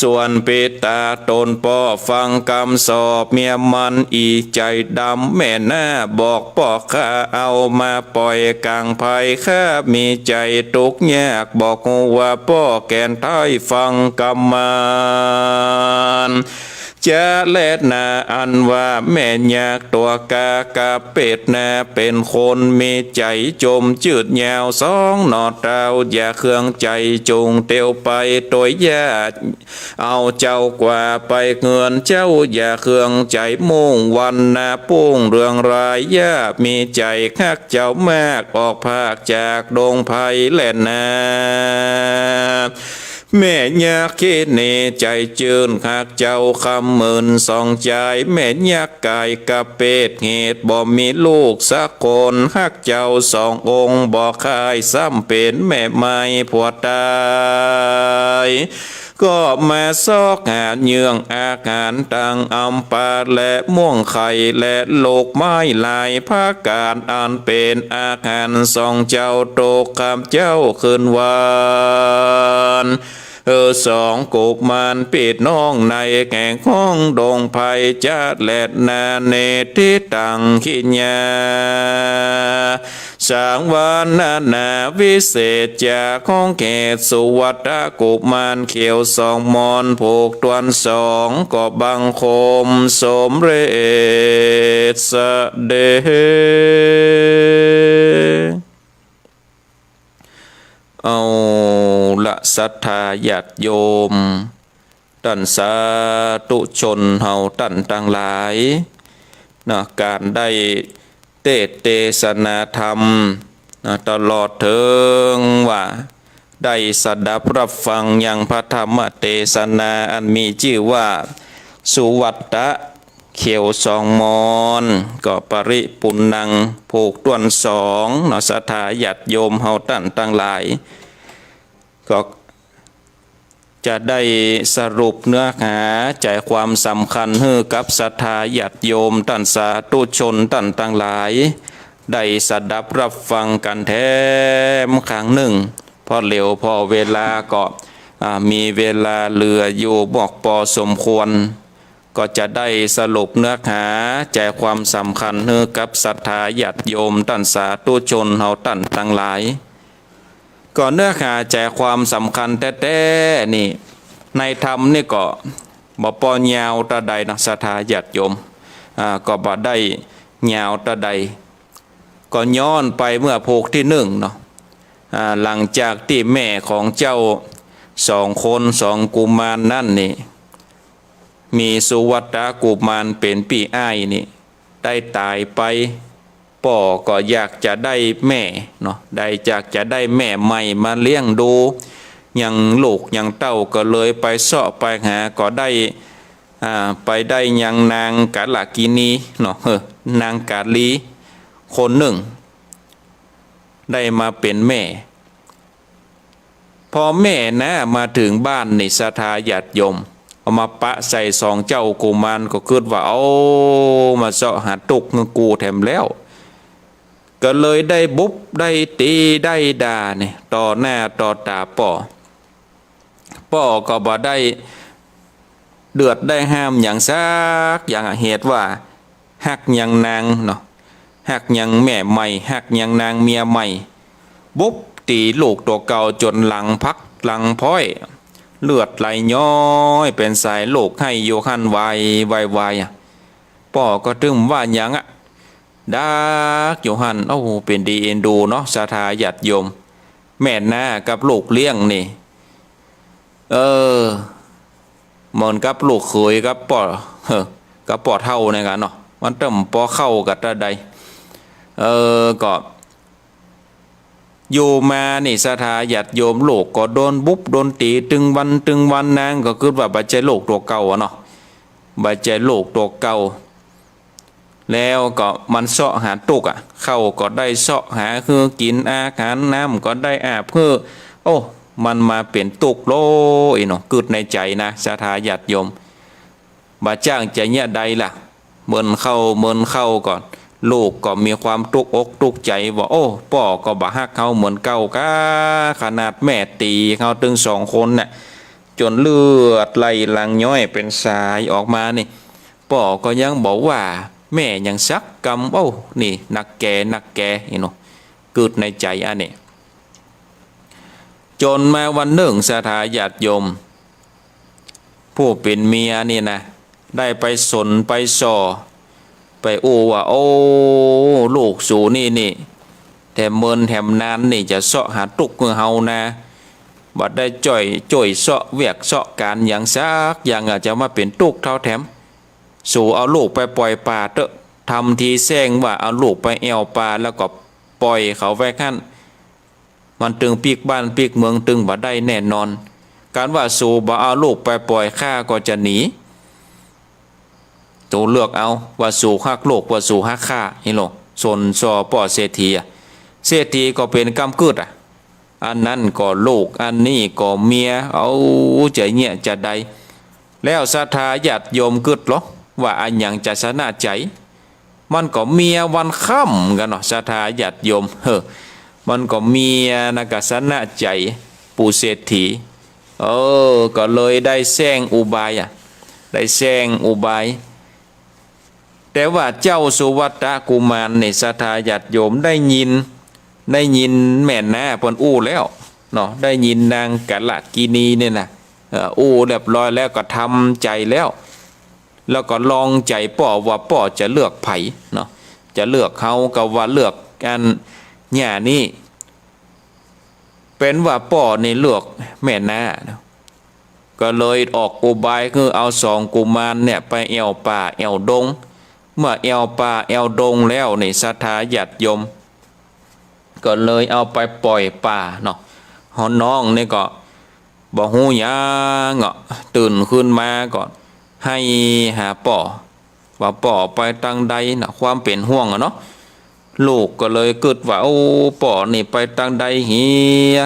ส่วนปิตาต๋นป้อฟังกำสอบเมียมัน อี่ใจ๋ดำแม่นาบอกป้อข้าเอามาป่อยก๋างไพร่ ข้ามีใจ๋ตุ๊กข์ยาก บอกฮู้ว่าป้อแก่นไท้ฟังกำมัน จะแลนา อันว่าแม่ยักษ์ตั๋วกากะเปตนา เป๋นคนมีใจ๋จมจืดยาวสองหน่อเต้า อย่าเคืองใจ๋จุ่งเตียวไป โตยย่าเอาเจ้ากว่าไปเฮือนเจ้า อย่าเคืองใจ๋มุ่งวันนา ปุ้งเรืองราย ย่ามีใจ๋ฮักเจ้ามาก ออกพรากจากดงไพรแลนา แม่ยักษ์คิดนี้ใจ๋จื้นฮักเจ้าคำหมื่นสองจาย แม่ยักษ์ก๋ายกะเปตเหตุบ่มีลูกสักคน ฮักเจ้าสององค์บ่คาย ซ้ำเป๋นแม่ใหม่ผัวต๋าย ก็มาซอกหาเยื่องอาหารตังอำปาและม่วงไข่และลูกไม้หลายผะก๋าน อันเป๋นอาหารสองเจ้า ตกค่ำเจ้าคืนวัน เออ สองกุมารปี้น้องในแห่งห้องดงไพรจะแลนา เนติตังขิญญา สังวรนานา วิเศษจากของเขต สุวัตตกุมารเขียวสองมอน ผูกตวนสอง ก็บังคมสมเร็จเสด็จ เอาละศรัทธาญาติโยม ต้านสาธุชนเฮาต้านตังหลายนะ ก๋านได้เตสน์เตสนาธรรมนะ ตลอดเถิงว่าได้สดับฮับฟังยังพระธรรมเตสนา อันมีจื้อว่า สุวัตตะเขียวสองมอน ก็ปริปุณณัง ผูกตวนสองเนาะ ศรัทธาญาติโยมเฮาต้านตังหลาย ก็ จะได้สรุปเนื้อหาใจ๋ความสำคัญหื้อกับศรัทธาญาติโยมต้านสาธุชนต้านตังหลาย ได้สดับฮับฟังกั๋นแถมครั้งนึ่ง เพราะเหลียวผ่อเวลาก็ อ่า มีเวลาเหลืออยู่มากปอสมควร ก็จะได้สรุปเนื้อหาใจ๋ความสำคัญหื้อกับศรัทธาญาติโยมต้านสาธุชนเฮาต้านตังหลาย ก็เนื้อหาใจ๋ความสำคัญแต๊ๆ นี่ ในธรรมนี่ก็บ่ปอยาวเต้าใดเนาะ ศรัทธาญาติโยม อ่า ก็บ่ได้ยาวเต้าใด ก็ย้อนไปเมื่อผูกตี้นึ่งเนาะ อ่า หลังจากตี้แม่ของเจ้าสองคน สองกุมารนั่นนี่ มีสุวัตตะกุมารเป๋นปี้อ้ายนี่ ได้ต๋ายไป ป้อก็อยากจะได้แม่เนาะ ได้อยากจะได้แม่ใหม่มาเลี้ยงดู ยังลูกยังเต้า ก็เลยไปเซาะไปหา ก็ได้ อ่า ไปได้ยังนางกาลกิณีเนาะ เออ นางกาลีคนนึ่ง ได้มาเป๋นแม่ พอแม่นะมาเถิงบ้านนี่ ศรัทธาญาติโยม เอามาปะใส่สองเจ้ากุมาร ก็กึ๊ดว่า เอา มาเซาะหาตุ๊กหื้อกูแถมแล้ว ก็เลยได้บุบได้ตี๋ได้ด่านี่ ต่อหน้าต่อต๋าป้อ ป้อก็บ่ได้เดือดได้ฮ้ามหยังสักอย่างอะ เหตุว่าฮักยังนางเนาะ ฮักยังแม่ใหม่ ฮักยังนางเมียใหม่ บุบตี๋ลูกตั๋วเก่าจ๋นหลังพักหลังพ้อย เลือดไหลย้อยเป๋นสาย ลูกไห้อยู่หั้นวายวายวายอะ ป้อก็ตึงว่าหยังอะ ดักอยู่หั้น โอ้ เป๋นดีเอ็นดูเนาะ ศรัทธาญาติโยม แม่นะกับลูกเลี้ยงนี่ เออ เหมือนกับลูกเขยกับป้อ เออ กับป้อเฒ่าเนี่ยกั๋นเนาะ มันเติมป้อเข้ากั๋นเต้าใด เออ ก็ อยู่มานี่ ศรัทธาญาติโยม ลูกก็โดนบุบโดนตี๋ตึงวันตึงวัน นางก็กึ๊ดว่าบ่ใจ้ลูกตั๋วเก่าอะเนาะ บ่ใจ้ลูกตั๋วเก่า แล้วก็มันเซาะหาตุ๊กอะ ข้าวก็ได้เซาะหาหื้อกิ๋น อาหารน้ำก็ได้อาบหื้อ โอ้ มันมาเป๋นตุ๊กโลอี้เนาะ กึ๊ดในใจ๋นะ ศรัทธาญาติโยม บ่จ้างจะเยียะใดล่ะ เมินเข้าเมินเข้าก่อน ลูกก็มีความตุ๊กอกตุ๊กใจ๋ว่า โอ้ ป้อก็บ่ฮักเฮาเหมือนเก่ากา ขนาดแม่ตี๋เฮาตึงสองคนน่ะ จ๋นเลือดไหลหลังย้อยเป๋นสายออกมานี่ ป้อก็ยังบ่ว่าแม่หยังสักกำ โอ้ นี่นักแก๋นักแก๋อี้เนาะ กึ๊ดในใจ๋อันนี้ จ๋นมาวันนึ่ง ศรัทธาญาติโยม ผู้เป๋นเมียนี่นะ ได้ไปสนไปส่อ ไปอู้ว่า โอ้ ลูกสูนี่นี่ แถมเมินแถมนานนี่จะเซาะหาตุ๊กข์หื้อเฮานา บ่ได้จ้อย จ้วยเซาะเวียกเซาะก๋านหยังสักอย่าง อาจจะมาเป๋นตุ๊กข์เฮาแถม สูเอาลูกไปป่อยป่าเต๊อะ ทำทีแส้งว่าเอาลูกไปแอ่วป่า แล้วก็ป่อยเขาไว้หั้น มันตึงปิ๊กบ้านปิ๊กเมือง ตึงบ่ได้แน่นอน การว่าสูบ่เอาลูกไปป่อย ข้าก็จะหนี สูเลือกเอา ว่าสูฮักลูก ว่าสูฮักข้า นี่โล สนส่อป้อเศรษฐีอะ เศรษฐีก็เป๋นกำกึ๊ดอะ อันนั้นก็ลูก อันนี้ก็เมีย เอาจะเยียะจะใด แล้วศรัทธาญาติโยมกึ๊ดลอ ว่าอะหยังจะสนะใจ๋ มันก็เมียวันค่ำกั๋นเนาะ ศรัทธาญาติโยม เออ มันก็เมียนะ ก็สนะใจ๋ ปู่เศรษฐี เออ ก็เลยได้แส้งอุบายอะ ได้แส้งอุบาย แต่ว่าเจ้าสุวัตตะกุมารนี่ ศรัทธาญาติโยม ได้ยิน ได้ยินแม่น้าเปิ้นอู้แล้วเนาะ ได้ยินนางกาลกิณีนี่นะ เอ่อ อู้เรียบร้อยแล้ว ก็ทำใจ๋แล้ว แล้วก็ลองใจ๋ป้อว่าป้อจะเลือกใผเนาะ จะเลือกเฮาก็ว่าเลือกอันหญ้านี่ เป๋นว่าป้อนี่เลือกแม่น้าเนาะ ก็เลยออกอุบายคือเอาสองกุมารเนี่ยไปแอ่วป่าแอ่วดง เมื่อแอ่วป่าแอ่วดงแล้วนี่ ศรัทธาญาติโยม ก็เลยเอาไปป่อยป่าเนาะ เฮาน้องนี่ก็บ่ฮู้หยังเนาะ ตื่นขึ้นมาก็ไห้หาป้อ ว่าป้อไปตางใดเนาะ ความเป๋นห่วงอะเนาะ ลูกก็เลยกึ๊ดว่า โอ้ ป้อนี่ไปตางใดเหีย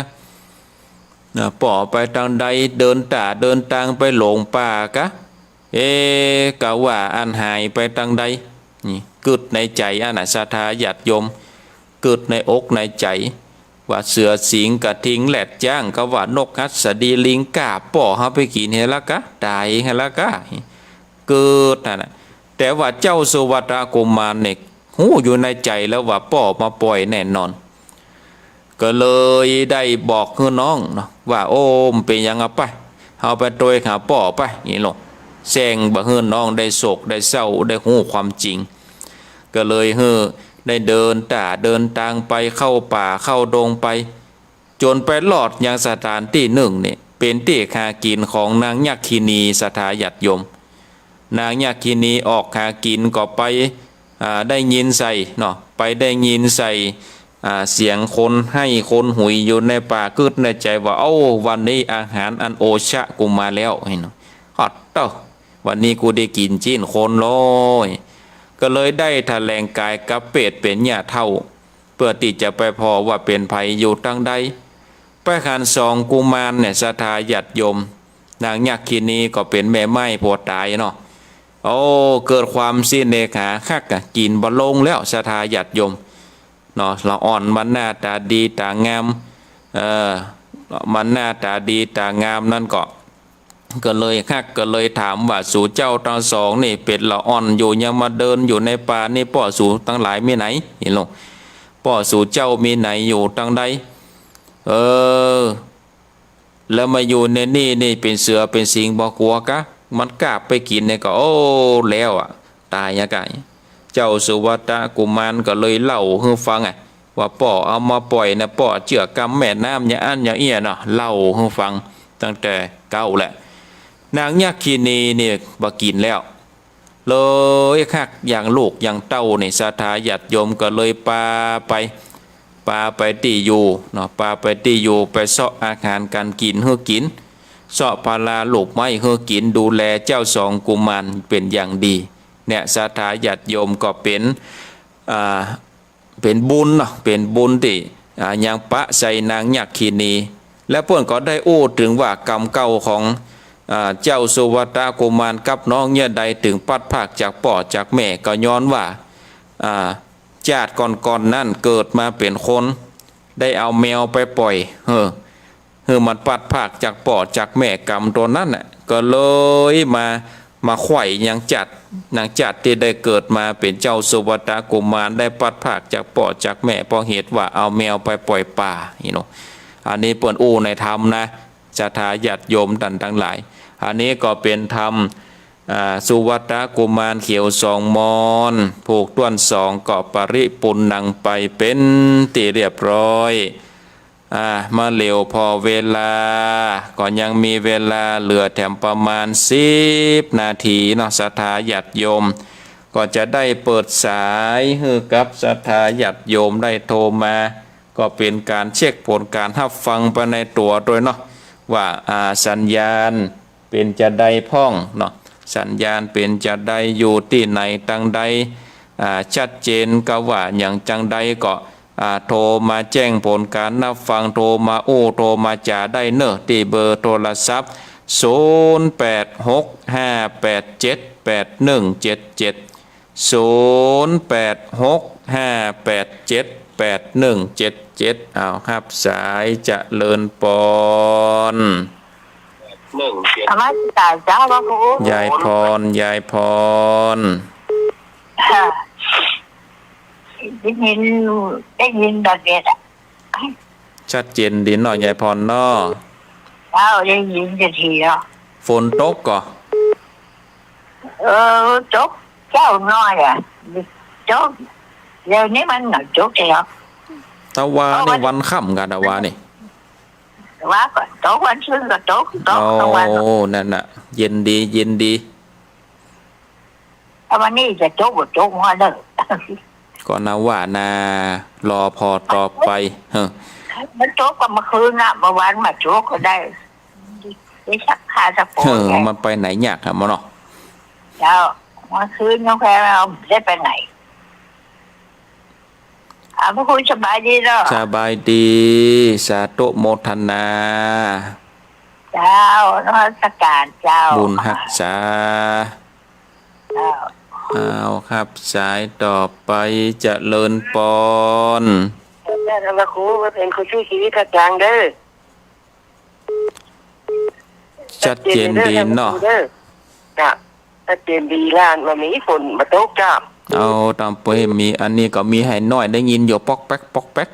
นะ ป้อไปตางใด เดินต๋าเดินตางไปหลงป่ากะ เอ๊ะ กะว่าอันหายไปตางใด นี่กึ๊ดในใจ๋อันน่ะ ศรัทธาญาติโยม กึ๊ดในอกในใจ๋ ว่าเสือสิงห์กระทิงแรดจ๊าง กะว่านกหัสดีลิง ก้าป้อเฮาไปกิ๋นเหียละกะ ต๋ายเหียละกะ กึ๊ดหั้นน่ะ แต่ว่าเจ้าสุวัตตะกุมารเนี่ย ฮู้อยู่ในใจ๋แล้วว่าป้อมาป่อยแน่นอน ก็เลยได้บอกหื้อน้องเนาะ ว่า โอ้ บ่เป๋นหยังอะ ไป เฮาไปตวยหาป้อไป นี่โล แส้งบ่หื้อน้องได้โศกได้เศร้า ได้ฮู้ความจริง ก็เลยหื้อได้เดินต๋าเดินตางไป เข้าป่าเข้าดงไป จ๋นไปรอดยังสถานตี้นึ่งนี่ เป๋นตี้หากิ๋นของนางยักขินี ศรัทธาญาติโยม นางยักขินีออกหากิ๋นก็ไป อ่า ได้ยินใส่เนาะ ไปได้ยินใส่ อ่า เสียงคนไห้คนหุยอยู่ในป่า กึ๊ดในใจ๋ว่า โอ้ วันนี้อาหารอันโอชะกูมาแล้ว เห็นเนาะ ฮอดเต๊า วันนี้กูได้กิ๋นจิ๊นคนโลย ก็เลยได้แถลงก๋ายกับเปรตเป๋นหญ้าเฒ่า เปื้อตี้จะไปผ่อว่าเป๋นใผอยู่ตางใด ไปหันสองกุมารเนี่ย ศรัทธาญาติโยม นางยักขินีก็เป๋นแม่ไม้ผัวต๋ายเนาะ โอ้ เกิดความสิ้นเนกหา ฮักอะ กิ๋นบ่ลงแล้ว ศรัทธาญาติโยม เนาะ ละอ่อนมันหน้าต๋าดีต๋างาม เออ มันหน้าต๋าดีต๋างามนั้นก็ ก็เลยฮัก ก็เลยถามว่า สูเจ้าตังสองนี่เป๋นละอ่อนอยู่ ยังมาเดินอยู่ในป่านี่ ป้อสูตังหลายมีไหน เห็นโล ป้อสูเจ้ามีไหนอยู่ตางใด เออ แล้วมาอยู่ในนี่นี่เป๋นเสือเป๋นสิงห์บ่กั๋วกะ มันกาบไปกิ๋นเนี่ยก็ โอ้ แล้วอะ ต๋ายอะกะ เจ้าสุวัตตะกุมารก็เลยเล่าหื้อฟังอะ ว่าป้อเอามาป่อยนะ ป้อเจื้อกำแม่น้ำอย่างอั้นอย่างเอี้ยเนาะ เล่าหื้อฟังตั้งแต่เก๊าแหละ นางยักขินีนี่บ่กิ๋นแล้ว เลยฮักอย่างลูกอย่างเต้านี่ ศรัทธาญาติโยมก็เลยปาไป ปาไปตี้อยู่เนาะ ปาไปตี้อยู่ ไปเซาะอาหารก๋านกิ๋นหื้อกิ๋น เซาะผลาลูกไม้หื้อกิ๋น ดูแลเจ้าสองกุมารเป๋นอย่างดี เนี่ย ศรัทธาญาติโยมก็เป๋น อ่า เป๋นบุญเนาะ เป๋นบุญตี้ อ่า ยังปะใส่นางยักขินี และเปิ้นก็ได้อู้เถิงว่ากรรมเก่าของ อ่า เจ้าสุวัตตะกุมารกับน้องเยียะใดเถิงปัดพรากจากป้อจากแม่ ก็ย้อนว่า อ่า จาติก่อนๆ นั้นเกิดมาเป๋นคน ได้เอาแมวไปป่อย เออ หื้อมันปัดพรากจากป้อจากแม่ กรรมตั๋วนั้นน่ะ ก็เลยมา มาไขว่ยังจาติ นางจาติตี้ได้เกิดมาเป๋นเจ้าสุวัตตะกุมาร ได้ปัดพรากจากป้อจากแม่ เพราะเหตุว่าเอาแมวไปป่อยป่า นี่เนาะ อันนี้เปิ้นอู้ในธรรมนะ ศรัทธาญาติโยมต้านตังหลาย อันนี้ก็เป๋นธรรม อ่า สุวัตตะกุมารเขียวสองมอน ผูกต้วนสองก็ปริปุณณังไปเป๋นตี้เรียบร้อย อ่า มาเหลียวผ่อเวลา ก็ยังมีเวลาเหลือแถมประมาณสิบนาทีเนาะ ศรัทธาญาติโยม ก็จะได้เปิดสายหื้อกับศรัทธาญาติโยมได้โทรมา ก็เป๋นก๋านเช็คผลก๋านฮับฟังไปในตั๋วตวยเนาะ ว่า อ่า สัญญาณเป๋นจาใดพ่องเนาะ สัญญาณเป๋นจาใด อยู่ตี้ไหนตังใด อ่า ชัดเจนกาว่าหยังจังใดก็ อ่า โทรมาแจ้งผลก๋านฮับฟัง โทรมาอู้ โทรมาจ๋าได้เนาะ ตี้เบอร์โทรศัพท์ ศูนย์แปดหกห้าแปดเจ็ดแปดหนึ่งเจ็ดเจ็ด ศูนย์แปดหกห้าแปดเจ็ดแปดหนึ่งเจ็ดเจ็ด อ้าว ฮับสาย เจริญปอน นมัสก๋านเจ้าพระครู ยายปอน ยายปอน ค่ะ ได้ยิน ได้ยินแบบเนี้ยอะ ชัดเจนดีเนาะ ยายปอนเนาะ เจ้า ได้ยินจะทีเนาะ ฝนตกก่อ เออ ตกเจ๊าน้อยอะ ตก เดี๋ยวนี้มันหน่อยตกแล้ว ตะวานี่ เอาวัน วันค่ำก่ะ ตะวานี่ ว่าก่อน ตกวันซืนก็ตก ตกกลางวัน โอ้ นั่นน่ะ เย็นดี เย็นดี เอาวันนี้จะตกบ่ตกหัวเด้อ ก็นาว่านา รอผ่อต่อไป เฮ้อ มันตกกว่าเมื่อคืนน่ะ เมื่อวานมาตกก็ได้ ได้ซักผ้าซักผ่อน เฮ้อ ไป มันไปไหนยากอะ มันเนาะ เจ้า เมื่อคืนน้องแพรเอาได้ไปไหน อ้าว พระครูสบายดีเนาะ สบายดี สาธุโมทนา เจ้า นมัสก๋านเจ้า บุญฮักษา เจ้า อ้าว ฮับสายต่อไป เจริญปอน เจ้า พระครู มาเป๋นครูชู้ชีวิตกระจ่างเด้อ ชัดเจนดีเนาะ เจ้า ชัดเจนดีแล้ว บ่มีฝนมาตกจ้า เอา ตามไปมี อันนี้ก็มีไห้น้อยได้ยินอยู่ ป๊อกแป๊ก ป๊อกแป๊ก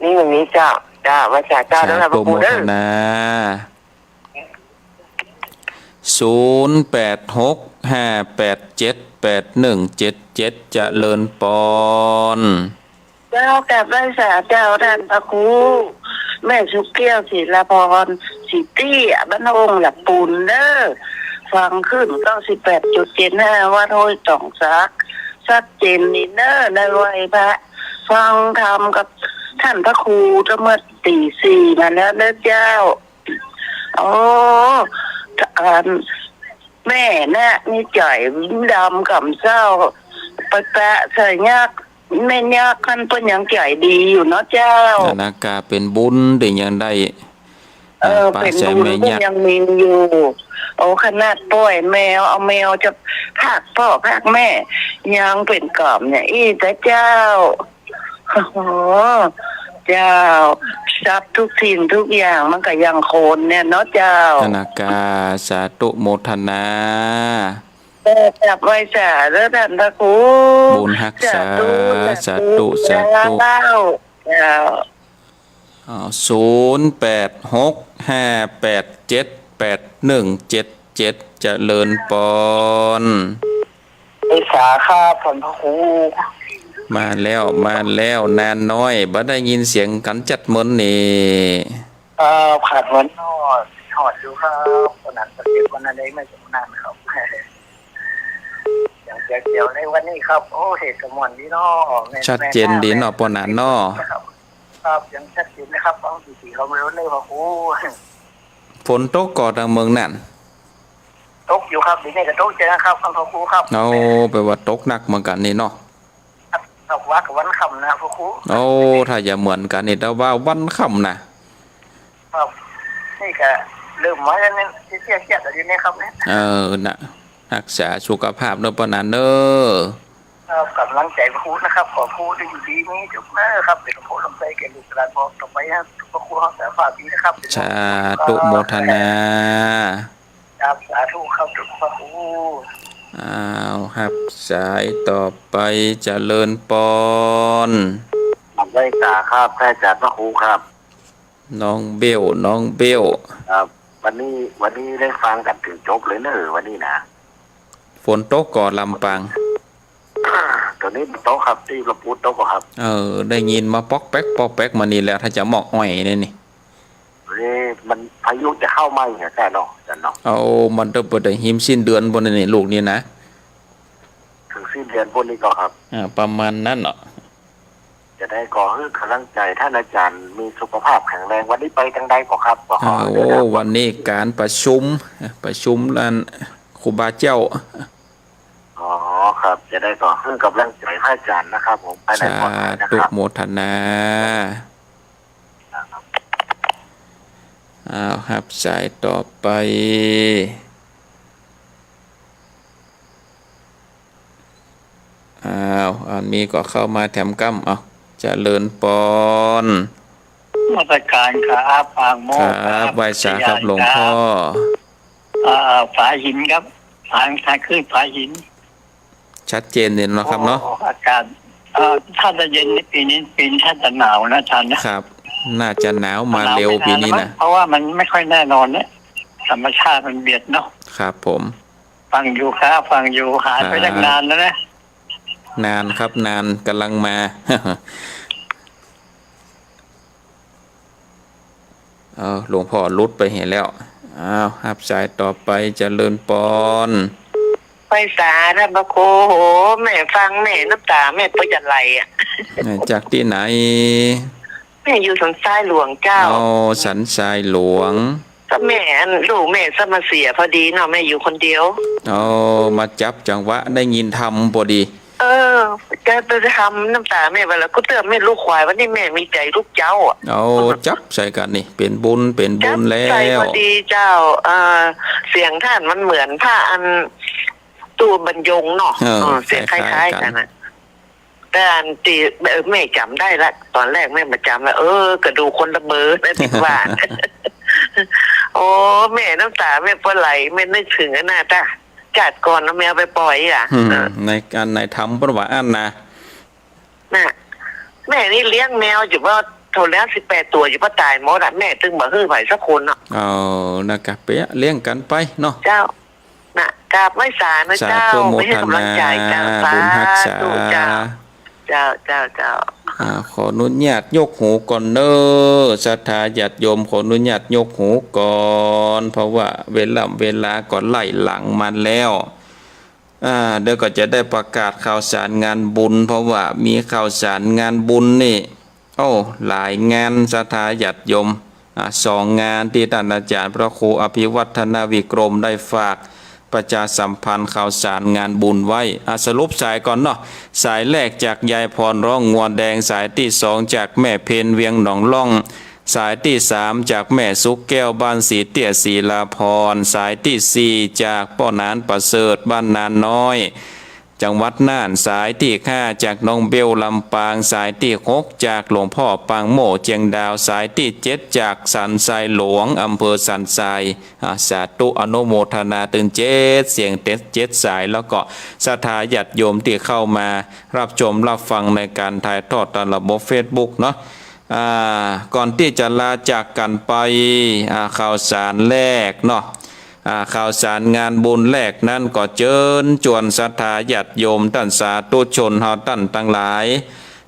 นี่มันมีเจ้า เจ้า ไหว้สาเจ้า สาธุโมทนา ศูนย์แปดหกห้าแปดเจ็ดแปดหนึ่งเจ็ดเจ็ด เจริญปอน เจ้า กราบไหว้สาเจ้าต้านพระครู แม่สุขแก้ว ศิลาพร ศรีเตี้ย บ้านโอ่งหลักปูนเด้อ ฟังขึ้น เก้าสิบแปดจุดเจ็ดห้า วัดห้วยตองสัก ชัดเจนดีเด้อ ได้ไหว้พระ ฟังธรรมกับต้านพระครูตั้งเมื่อตีสี่มาแล้วเด้อเจ้า โอ้ อัน แม่น่ะ มีใจ๋ดำกำเซ้า ไปแปะใส่ยักษ์ แม่ยักษ์หั้นเปิ้นยังใจ๋ดีอยู่เนาะเจ้า นานา ก็เป๋นบุญตี้ยังได้ เออ อ่า ปะ เป๋นบุญตี้ยังมีอยู่ ใส่แม่ยักษ์ โอ้ ขนาดป่อยแมว เอาแมวจะพรากป้อพรากแม่ ยังเป๋นก๋ำเนี่ย อี้ เจ้า โอ้โห เจ้า ทรัพย์ทุกสิ่งทุกอย่างมันก็ยังคนเนี่ยเนาะเจ้า นานา สาธุโมทนา เออ กราบไหว้สาเด้อต้านพระครู บุญฮักษา สาธุ สาธุ สาธุ เจ้า เจ้า อ้าว ศูนย์แปดหกห้าแปดเจ็ดแปดหนึ่งเจ็ดเจ็ด เจริญปอน ไหว้สาครับต้านพระครู มาแล้ว มาแล้ว นานน้อย บ่ได้ยินเสียงกั๋นจัดเมินนี่ ครับ ขาดเหมือนฮอด ฮอดอยู่ครับ คนนั้นก็เจ็บ คนนั้นได้ไม่สมนานครับ อย่างเดียวในวันนี้ครับ โอ้ เฮ็ดกระม่วนดีเนาะ แม่น ชัดเจนดีเนาะ แม่น ป้อหนานเนาะ ครับ ครับ ยังชัดเจนนะครับ ฟังดีๆ ครับ เร็วๆ ครับ โอ้ ฝนตกก่อตางเมืองนั่น ตกอยู่ครับ เดี๋ยวนี้ก็ตกเจ๊นะครับ ครับ พระครูครับ เอา แปลว่าตกหนักเหมือนกั๋นนี่เนาะ ครับ ครับ ว่ากับวันค่ำนะ พระครู โอ้ ถ้าจะเหมือนกั๋นนี่ แต่ว่าวันค่ำนะ ครับ นี่ก็เริ่มมาแล้วเนี่ย เครียดๆ แล้วอยู่เนี่ยครับเนี่ย เออ นะ ฮักษาสุขภาพเนาะ ป้อหนานเนาะ ครับ กำลังใจ๋พระครูนะครับ ขอพระครูได้อยู่ดีมีสุขนะครับ เป๋นพระครูลำไส้แก่ลูกหลาน บอกต่อไปนะ พระครูรักษาภาพดีนะครับ สาธุโมทนา ครับ สาธุครับ พระครู อ้าว ฮับสายต่อไป เจริญปอน ไหว้สาครับ พระอาจารย์พระครูครับ น้องเบ้ว น้องเบ้ว ครับ วันนี้ วันนี้ได้ฟังกั๋นเถิงจบเลยเน่อ วันนี้นะ ฝนตกก่อลำปาง ต๋อนนี้มันตกครับ ตี้ลำพูนตกก่อครับ เออ ได้ยินมาป๊อกแป๊กป๊อกแป๊กมานี่แหละ ถ้าจะมอกอ้อยนี่นี่ เอ๊ะ มันพายุจะเข้ามาอีกนะจ๊ะเนาะ จ๊ะเนาะ เอา มันต้องไปได้หิมสิ้นเดือนปู้นนี่ ลูกนี้นะ เถิงสิ้นเดือนปู้นนี้ก่อครับ อ่า ประมาณนั้นเนาะ จะได้ก่อหื้อก๋ำลังใจ๋ต้านอาจ๋ารย์มีสุขภาพแข็งแรง วันนี้ไปตางใดก่อครับ ก่อ โอ้ วันนี้ก๋านประชุม ประชุมอันครูบาเจ้า อ๋อ ครับ จะได้ก่อหื้อก๋ำลังใจ๋พระอาจ๋ารย์นะครับผม ไปไหนปลอดภัยนะครับ สาธุโมทนา อ้าว ฮับสายต่อไป อ้าว อันนี้ก็เข้ามาแถมกำ เอา เจริญปอน นมัสก๋านครับ ปางโมกข์ ครับ ครับ ไหว้สาครับ หลวงพ่อ อ่า ฝาหินครับ ฝา ฝา คือฝาหิน ชัดเจนเลยเนาะครับเนาะ โอ้ อากาศ เอ่อ ถ้าจะเย็นในปี๋นี้ ปี๋นี้ถ้าจะหนาวนะอาจ๋ารย์นะ ครับ น่าจะหนาวมาเร็วปี๋นี้นะ หนาวไม่นานแล้วมั้ง เพราะว่ามันไม่ค่อยแน่นอนเนี่ย ธรรมชาติมันเบียดเนาะ ครับผม ฟังอยู่ครับ ฟังอยู่ หายไปตั้งนานแล้วนะ นานครับ นาน ก๋ำลังมา เออ หลวงพ่อหลุดไปเหียแล้ว อ้าว ฮับสายต่อไป เจริญปอน ไหว้สาท่านพระครู โห แม่ฟังแม่น้ำต๋าแม่บ่หยั่นไหลอะ เออ จากตี้ไหน แม่อยู่สันทรายหลวงเจ้า อ๋อ สันทรายหลวง ก็แม่อันลูกแม่ซ้ำมาเสียพอดีเนาะ แม่อยู่คนเดียว อ๋อ มาจับจังหวะได้ยินธรรมพอดี เออ จะไปทำน้ำต๋าแม่ว่าละ กูเตือนแม่ลูกขวาย วันนี้แม่มีใจ๋ลูกเจ้าอะ เอา จับใส่กั๋นนี่ เป๋นบุญ เป๋นบุญแล้ว จับใส่พอดีเจ้า เอ่อ เสียงท่านมันเหมือนพระอันตู้บรรยงเนาะ เออ เออ เสียงคล้ายๆ คล้ายๆ กั๋น กั๋นน่ะ แต่อันตี้ เออ แม่จ๋ำได้ละ ต๋อนแรกแม่บ่จ๋ำละ เออ ก็ดูคนละเบอร์นะ ตี้ว่า โอ้ แม่น้ำต๋าแม่บ่ไหล แม่นึกเถิงอันนั้นจ้ะ จาติก่อนเนาะ แม่เอาไปป่อยอะ อืม เออ ใน อันในธรรมเปิ้นว่าอั้นนะ น่ะ แม่นี่เลี้ยงแมวอยู่บ่ เท่าแล้วสิบแปดตั๋วอยู่บ่ ต๋ายหมดอะ แม่ตึงบ่หื้อใผสักคนเนาะ เออ นะครับ ไปเลี้ยงกั๋นไปเนาะ เจ้า น่ะ กราบไหว้สานะเจ้า สาธุโมทนา ไปหื้อก๋ำลังใจ๋เจ้า บุญฮักษา สาธุเจ้า เจ้า เจ้า เจ้า อ่า ขออนุญาตยกหูก่อนเน่อ ศรัทธาญาติโยม ขออนุญาตยกหูก่อน เพราะว่าเวลา เวลาก็ไล่หลังมาแล้ว อ่า เดี๋ยวก็จะได้ประกาศข่าวสารงานบุญ เพราะว่ามีข่าวสารงานบุญนี่ โอ้ หลายงาน ศรัทธาญาติโยม อ่า สองงานตี้ต้านอาจ๋ารย์พระครูอภิวัฒนวิกรมได้ฝากประชาสัมพันธ์ข่าวสารงานบุญไว้ อ่า สรุปสายก่อนเนาะ สายแรกจากยายพรร้องงัวแดง สายตี้สองจากแม่เพญเวียงหนองล่อง สายตี้สามจากแม่สุขแก้วบ้านสีเตี้ยศิลาภรณ์ สายตี้สี่จากป้อหนานประเสริฐบ้านนาน้อย จังหวัดน่าน สายตี้ห้าจากน้องเบลลำปาง สายตี้หกจากหลวงพ่อปางโม่เจียงดาว สายตี้เจ็ดจากสันทรายหลวง อำเภอสันทราย อ่า สาธุอนุโมทนาตึงเจ็ดเสียง เจ็ด เจ็ดสาย แล้วก็ศรัทธาญาติโยมตี้เข้ามารับชมรับฟังในก๋านถ่ายทอดตามระบบเฟซบุ๊กเนาะ อ่า ก่อนตี้จะลาจากกั๋นไป อ่า ข่าวสารแรกเนาะ อ่า ข่าวสารงานบุญแรกนั้นก็เจิญจวนศรัทธาญาติโยมต้านสาธุชนเฮาต้านตังหลาย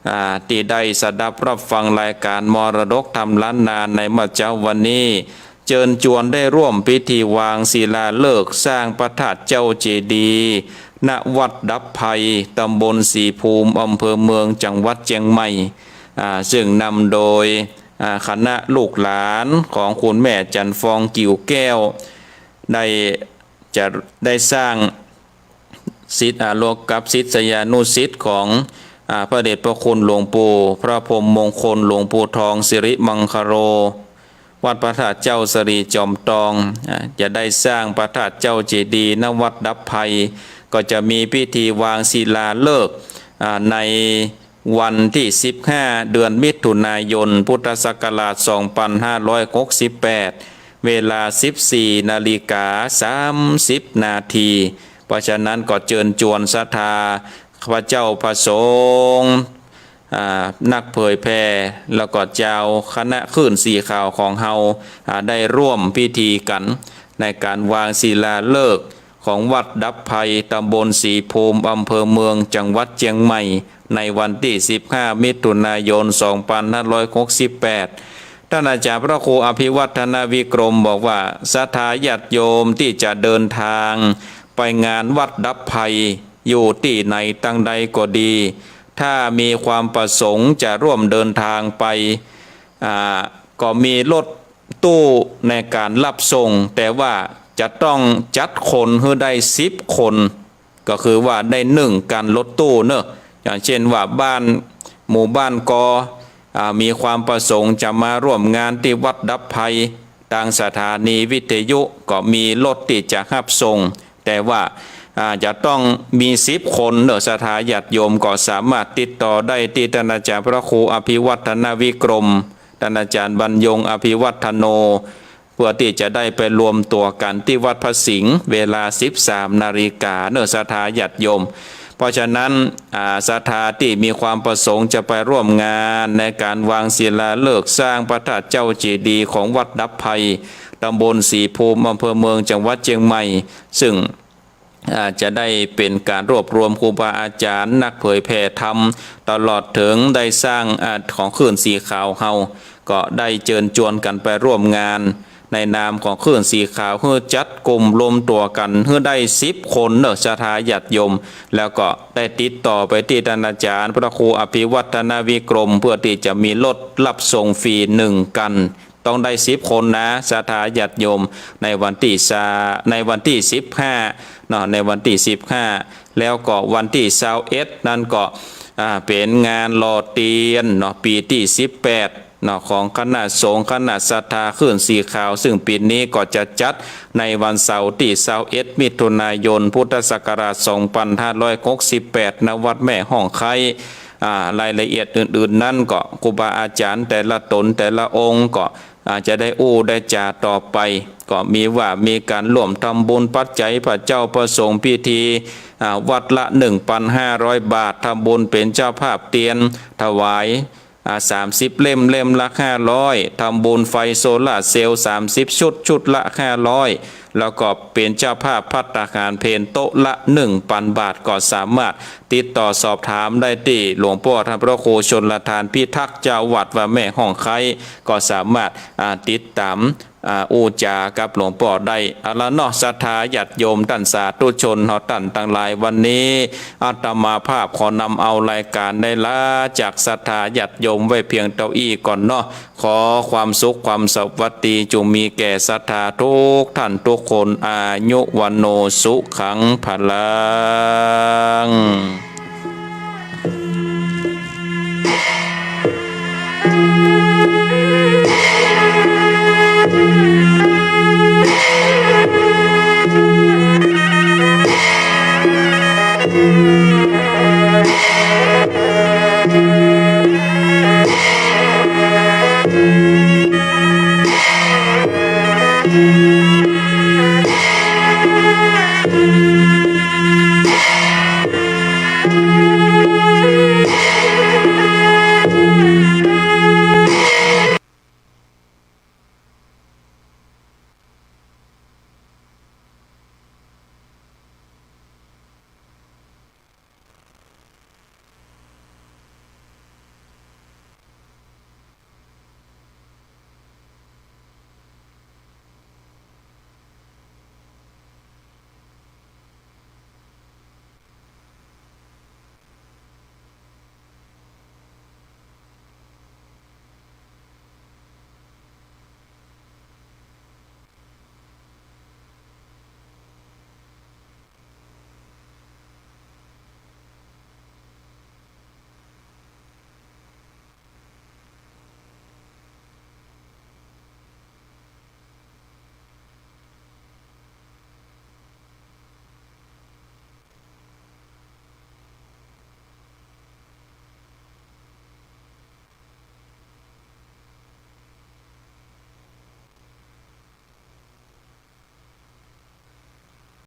อ่า ตี้ได้สดับรับฟังรายก๋านมรดกธรรมล้านนาในเมื่อเจ๊าวันนี้ เจิญจวนได้ร่วมพิธีวางศิลาฤกษ์สร้างพระธาตุเจ้าเจดีย์ ณ วัดดับภัย ตำบลศรีภูมิ อำเภอเมือง จังหวัดเจียงใหม่ อ่า ซึ่งนำโดย อ่า คณะลูกหลานของคุณแม่จันทร์ฟองกิ่วแก้ว ได้ จะได้สร้างศิษย์ อ่า ร่วมกับศิษยานุศิษย์ของ อ่า พระเดชพระคุณหลวงปู่พระพรหมมงคล หลวงปู่ทองสิริมังคโล วัดพระธาตุเจ้าสะหลีจอมตอง อ่า จะได้สร้างพระธาตุเจ้าเจดีย์ ณ วัดดับภัย ก็จะมีพิธีวางศิลาฤกษ์ อ่า ในวันตี้สิบห้า เดือนมิถุนายน พุทธศักราชสองพันห้าร้อยหกสิบแปด เวลาสิบสี่นาฬิกาสามสิบนาที เพราะฉะนั้นก็เจิญจวนศรัทธาข้าพเจ้าพระสงฆ์ อ่า นักเผยแผ่ แล้วก็จาวคณะคลื่นสีขาวของเฮา อ่า ได้ร่วมพิธีกั๋น ในก๋านวางศิลาฤกษ์ของวัดดับภัย ตำบลศรีภูมิ อำเภอเมือง จังหวัดเจียงใหม่ ในวันตี้ สิบห้า มิถุนายน สองปันห้าร้อยหกสิบแปด ต้านอาจ๋ารย์พระครูอภิวัฒนวิกรมบอกว่า ศรัทธาญาติโยมตี้จะเดินทางไปงานวัดดับภัย อยู่ตี้ไหนตังใดก็ดี ถ้ามีความประสงค์จะร่วมเดินทางไป อ่า ก็มีรถตู้ในก๋านฮับส่ง แต่ว่าจะต้องจัดคนหื้อได้สิบคน ก็คือว่าได้นึ่งคันรถตู้เนาะ อย่างเช่นว่าบ้าน หมู่บ้านกอ อ่า มีความประสงค์จะมาร่วมงานตี้วัดดับภัย ตางสถานีวิทยุก็มีรถตี้จะฮับส่ง แต่ว่า อ่า จะต้องมีสิบคนเนาะ ศรัทธาญาติโยมก็สามารถติดต่อได้ตี้ต้านอาจ๋ารย์พระครูอภิวัฒนวิกรม ต้านอาจ๋ารย์บรรยงอภิวัฒโน เพื่อตี้จะได้ไปรวมตั๋วกั๋นตี้วัดพระสิงห์ เวลา สิบสาม นาฬิกาเนาะ ศรัทธาญาติโยม เพราะฉะนั้น อ่า ศรัทธาตี้มีความประสงค์จะไปร่วมงานในก๋านวางศิลาฤกษ์สร้างพระธาตุเจ้าเจดีย์ของวัดดับภัย ตำบลศรีภูมิ อำเภอเมือง จังหวัดเจียงใหม่ ซึ่ง อ่า จะได้เป๋นก๋านรวบรวมครูบาอาจ๋ารย์ นักเผยแผ่ธรรม ตลอดเถิงได้สร้าง อ่า ของคลื่นสีขาวเฮา ก็ได้เจิญจวนกั๋นไปร่วมงาน ในนามของคลื่นสีขาว หื้อจัดกลุ่มรวมตั๋วกั๋น หื้อได้สิบคนเนาะ ศรัทธาญาติโยม แล้วก็ได้ติดต่อไปตี้ต้านอาจ๋ารย์พระครูอภิวัฒนวิกรม เพื่อตี้จะมีรถฮับส่งฟรีนึ่งคัน ต้องได้สิบคนนะ ศรัทธาญาติโยม ในวันตี้ซา ในวันตี้ สิบห้า เนาะ ในวันตี้ สิบห้า แล้วก็วันตี้ ซาวเอ็ด นั้นก็ อ่า เป๋นงานหล่อเตียนเนาะ ปีตี้ สิบแปด เนาะ ของคณะสงฆ์คณะศรัทธาคลื่นสีขาว ซึ่งปี๋นี้ก็จะจัดในวันเสาร์ตี้ ซาวเอ็ด มิถุนายน พุทธศักราช สองปันห้าร้อยหกสิบแปด ณ วัดแม่ฮ่องไคร้ อ่า รายละเอียดอื่นๆ นั้นก็ครูบาอาจ๋ารย์แต่ละต๋นแต่ละองค์ก็ อ่า จะได้อู้ได้จ๋าต่อไป ก็มีว่ามีก๋านร่วมทำบุญปัจจัยพระเจ้าพระสงฆ์พิธี อ่า วัดละ นึ่งปันห้าร้อย บาท ทำบุญเป๋นเจ้าภาพเตียน ถวาย อ่า สามสิบ เล่ม เล่มละ ห้าร้อย ทำบุญไฟโซลาร์เซลล์ สามสิบ ชุด ชุดละ ห้าร้อย แล้วก็เป๋นเจ้าภาพภัตตาหารเพลโต๊ะละ นึ่งปัน บาท ก็สามารถติดต่อสอบถามได้ตี้หลวงป้อต้านพระครูชลทานพิทักษ์ เจ้าวัดวัดแม่ฮ่องไคร้ ก็สามารถ อ่า ติดต๋าม อ่า อู้จ๋ากับหลวงป้อได้ เอาละเนาะ ศรัทธาญาติโยมต้านสาธุชนเฮาต้านตังหลาย วันนี้อาตมาภาพขอนำเอารายก๋านได้ลาจากศรัทธาญาติโยมไว้เพียงเต้าอี้ก่อนเนาะ ขอความสุขความสวัสดีจุ่งมีแก่ศรัทธากู้ต้านกู้คน อายุ วัณโณ สุขัง พลัง